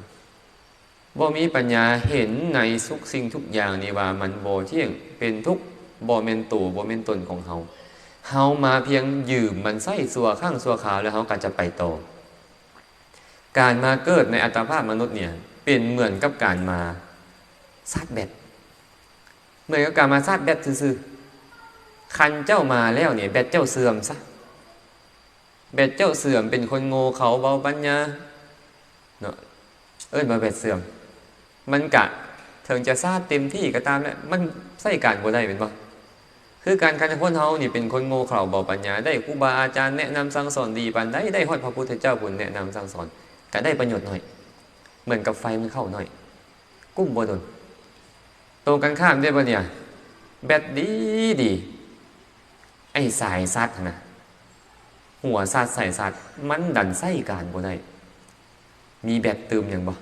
ບໍ່ມີປັນຍາເຫັນໃນທຸກສິ່ງທຸກຢ່າງນີ້ວ່າມັນບໍ່ທ່ຽງ, ເປັນທຸກ, ບໍ່ແມ່ນໂຕ, ບໍ່ແມ່ນຕົນຂອງເຮົາ. ເຮົາມາພຽງຢືມມັນໃຊ້ຊົ່ວຄັ້ງຊົ່ວຄາວ ແລ້ວເຮົາກໍຈະໄປຕໍ່. ການມາເກີດໃນອັດຕະພາບມະນຸດນີ້ ເປັນເໝືອນກັບການມາຊາດແບັດ, ເໝືອນກັບການມາຊາດແບັດຊື່ໆ. ຄັນເຈົ້າມາແລ້ວນີ້ ແບັດເຈົ້າເສື່ອມຊະ. ແບັດເຈົ້າເສື່ອມ, ເປັນຄົນໂງ່ເຂົາເບົາປັນຍາເນາະ, ເອີ້ນວ່າແບັດເສື່ອມ. ມັນກະເຖິງຈະຊາດເຕັມທີ່ກໍຕາມແຫຼະ, ມັນໃຊ້ການບໍ່ໄດ້ແມ່ນບໍ່? ຄືກັນ, ຄັນຄົນເຮົານີ້ເປັນຄົນໂງ່ເຂົາເບົາປັນຍາ, ໄດ້ຄູບາອາຈານແນະນຳສັ່ງສອນດີປານໃດ, ໄດ້ຮອດພະພຸດທະເຈົ້າຜູ້ແນະນຳສັ່ງສອນ, ກະໄດ້ປະໂຫຍດໜ້ອຍ, ເໝືອນກັບໄຟມັນເຂົ້າໜ້ອຍ, ກຸ້ມບໍ່ດົນ. ໂຕກັນຂ້າມເດ້ບັດນີ້, ແບັດດີໆ, ໄອ້ສາຍຊາດຫັ້ນນະ, ຫົວຊາດສາຍຊາດ, ມັນດັນໃຊ້ການບໍ່ໄດ້. ມີແບັດຕື່ມຫຍັງບໍ່?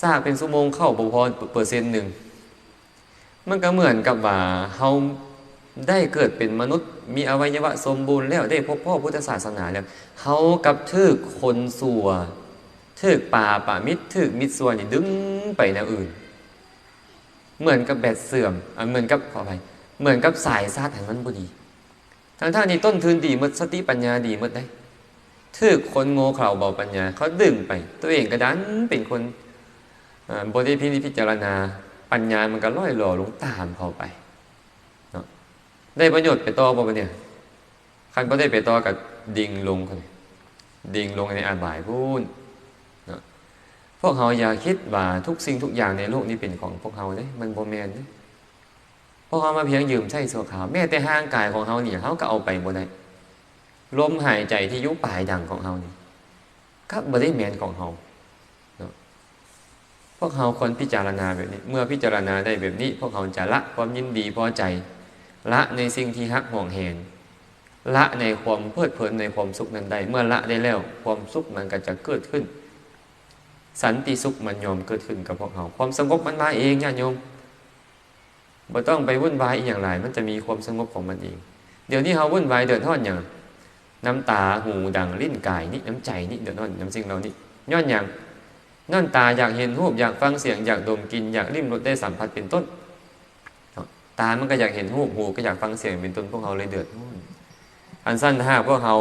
ຊາກເປັນຊົ່ວໂມງເຂົ້າບໍ່ພໍເປີເຊັນໜຶ່ງ. ມັນກໍເໝືອນກັບວ່າເຮົາໄດ້ເກີດເປັນມະນຸດ, ມີອະໄວຍະວະສົມບູນແລ້ວ, ໄດ້ພົບພໍ້ພຸດທະສາສະໜາແລ້ວ, ເຮົາກັບຖືກຄົນຊົ່ວ, ຖືກປາປະມິດ, ຖືກມິດຊົ່ວນີ້ດຶງໄປແນວອື່ນ. ເໝືອນກັບແບັດເສື່ອມ, ອາ, ເໝືອນກັບ, ຂໍອະໄພ, ເໝືອນກັບສາຍຊາດຫັ້ນມັນບໍ່ດີ. ທັງໆທີ່ຕົ້ນທຶນດີໝົດ, ສະຕິປັນຍາດີໝົດເດ້, ຖືກຄົນໂງ່ເຂົາເບົາປັນຍາເຂົາດຶງໄປ, ຕົວເອງກໍດັນເປັນຄົນ, ເອີ, ບໍ່ໄດ້ພິນິດພິຈາລະນາ, ປັນຍາມັນກໍລ່ອຍຫຼໍ່ລົງຕາມເຂົາໄປເນາະ. ໄດ້ປະໂຫຍດໄປຕໍ່ບໍ່ບັດນີ້? ຄັນບໍ່ໄດ້ໄປຕໍ່ກໍດິ່ງລົງ, ດິ່ງລົງໃນອະບາຍພຸ້ນເນາະ. ພວກເຮົາຢ່າຄິດວ່າທຸກສິ່ງທຸກຢ່າງໃນໂລກນີ້ເປັນຂອງພວກເຮົາເດ້, ມັນບໍ່ແມ່ນເດ້. ພວກເຮົາມາພຽງຢືມໃຊ້ຊົ່ວຄາວ, ແມ້ແຕ່ຮ່າງກາຍຂອງເຮົານີ້ເຮົາກໍເອົາໄປບໍ່ໄດ້. ລົມຫາຍໃຈທີ່ຢູ່ປາຍດັງຂອງເຮົານີ້ ກໍບໍ່ໄດ້ແມ່ນຂອງເຮົາເນາະ. ພວກເຮົາຄວນພິຈາລະນາແບບນີ້, ເມື່ອພິຈາລະນາໄດ້ແບບນີ້, ພວກເຮົາຈະລະຄວາມຍິນດີພໍໃຈ, ລະໃນສິ່ງທີ່ຮັກຫວງແຫນ, ລະໃນຄວາມເພີດເພີນໃນຄວາມສຸກນັ້ນໄດ້. ເມື່ອລະໄດ້ແລ້ວ, ຄວາມສຸກມັນກໍຈະເກີດຂຶ້ນ, ສັນຕິສຸກມັນຍ່ອມເກີດຂຶ້ນກັບພວກເຮົາ. ຄວາມສະຫງົບມັນມາເອງ, ຍາດໂຍມ. ບໍ່ຕ້ອງໄປວຸ່ນວາຍອີ່ຫຍັງຫຼາຍ, ມັນຈະມີຄວາມສະຫງົບຂອງມັນເອງ. ດຽວນີ້ເຮົາວຸ່ນວາຍເດືອດຮ້ອນຫຍັງ? ນ້ຳຕາ, ຫູ, ດັງ, ລີ້ນ, ກາຍນີ້, ນ້ຳໃຈນີ້ ເດືອດຮ້ອນນຳສິ່ງເຫຼົ່ານີ້. ຍ້ອນຫຍັງ? ຍ້ອນຕາຢາກເຫັນຮູບ, ຢາກຟັງສຽງ, ຢາກດົມກິ່ນ, ຢາກລິ້ມລົດໄດ້ສຳຜັດເປັນຕົ້ນເນາະ. ຕາມັນກໍຢາກເຫັນຮູບ, ຫູກໍຢາກຟັງສຽງເປັນຕົ້ນ, ພວກເຮົາເລີຍເດືອດຮ້ອນ. ອັນຊັ້ນ ຖ້າຫາກພວກເຮົາ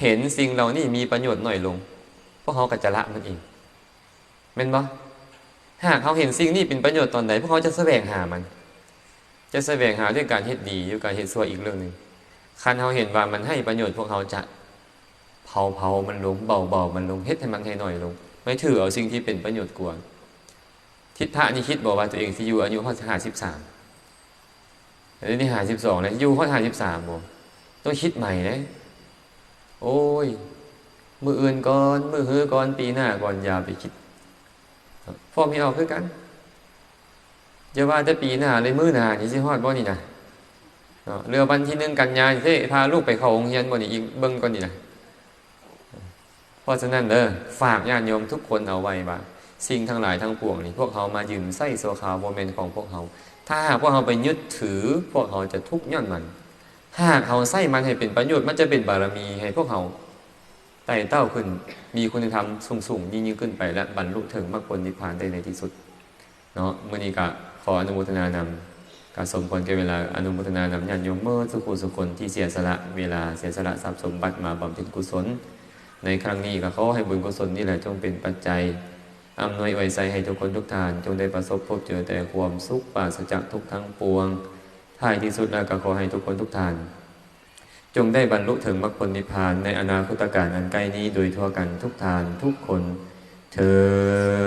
ເຫັນສິ່ງເຫຼົ່ານີ້ມີປະໂຫຍດໜ້ອຍລົງ, ພວກເຮົາກໍຈະລະມັນເອງ. ແມ່ນບໍ່? ຫາກເຮົາເຫັນສິ່ງນີ້ເປັນປະໂຫຍດຕອນໃດ, ພວກເຮົາຈະສະແຫວງຫາມັນ, ຈະສະແຫວງຫາດ້ວຍການເຮັດດີ, ດ້ວຍການເຮັດຊົ່ວອີກເລື່ອງໜຶ່ງ. ຄັນເຮົາເຫັນວ່າມັນໄຮ້ປະໂຫຍດ, ພວກເຮົາຈະເຜົາ, ເຜົາມັນລົງ, ເບົາ, ເບົາມັນລົງ, ເຮັດໃຫ້ມັນໃຫ້ໜ້ອຍລົງ, ໄປຖືເອົາສິ່ງທີ່ເປັນປະໂຫຍດກວ່າ. ທິດພະນີ້ຄິດບໍ່ວ່າຕົວເອງຊິຢູ່ອາຍຸຮອດຫ້າສິບສາມ? ດຽວນີ້ຫ້າສິບສອງແລ້ວ ຢູ່ຮອດຫ້າສິບສາມບໍ່? ຕ້ອງຄິດໃໝ່ເດ້. ໂອ້ຍ ມື້ອື່ນກ່ອນ ມື້ຮືກ່ອນ ປີໜ້າກ່ອນ ຢ່າໄປຄິດ. ພ້ອມເຮັດອອກຄືກັນ. ຢ່າວ່າແຕ່ປີໜ້າເລີຍ ມື້ໜ້ານີ້ຊິຮອດບໍ່ນີ້ນະ? ເນາະ ຫຼືວັນທີໜຶ່ງກັນຍານີ້ຊິພາລູກໄປເຂົ້າໂຮງຮຽນບໍ່ນີ້? ອີກເບິ່ງກ່ອນນີ້ນະ. ເພາະສະນັ້ນເດີ ຝາກຍາດໂຍມທຸກຄົນເອົາໄວ້ວ່າ ສິ່ງທັງຫຼາຍທັງປວງນີ້ ພວກເຮົາມາຢືມໃຊ້ຊົ່ວຄາວ ບໍ່ແມ່ນຂອງພວກເຮົາ. ຖ້າຫາກພວກເຮົາໄປຍຶດຖື ພວກເຮົາຈະທຸກຍ້ອນມັນ. ຫາກເຮົາໃຊ້ມັນໃຫ້ເປັນປະໂຫຍດ ມັນຈະເປັນບາລະມີໃຫ້ພວກເຮົາໄຕ່ເຕົ້າຂຶ້ນ ມີຄຸນນະທຳສູງໆ ຍິ່ງໆຂຶ້ນໄປ ແລະ ບັນລຸເຖິງມັກຜົນນິບພານໄດ້ໃນທີ່ສຸດ. ເນາະ ມື້ນີ້ກະຂໍອະນຸໂມທະນານຳ ກະສົມຄວນແກ່ເວລາ ອະນຸໂມທະນານຳຍາດໂຍມເໝິດສູ່ຜູ້ສູ່ຄົນທີ່ເສຍສະຫຼະເວລາ ເສຍສະຫຼະຊັບສົມບັດມາບຳເພັນກຸສົນໃນຄັ້ງນີ້. ກະຂໍໃຫ້ບຸນກຸສົນນີ້ແຫຼະ ຈົ່ງເປັນປັດໄຈອຳນວຍອວຍໄຊໃຫ້ທຸກຄົນທຸກທ່ານ ຈົ່ງໄດ້ປະສົບພົບເຈີແຕ່ຄວາມສຸກ ປາສະຈາກທຸກທັງປວງ. ທ້າຍທີ່ສຸດແລ້ວ ກະຂໍໃຫ້ທຸກຄົນທຸກທ່ານ ຈົ່ງໄດ້ບັນລຸເຖິງມັກຜົນນິບພານໃນອະນາຄົດຕະການອັນໃກ້ນີ້ ໂດຍທົ່ວກັນທຸກທ່ານທຸກຄົນເທີ້ນ.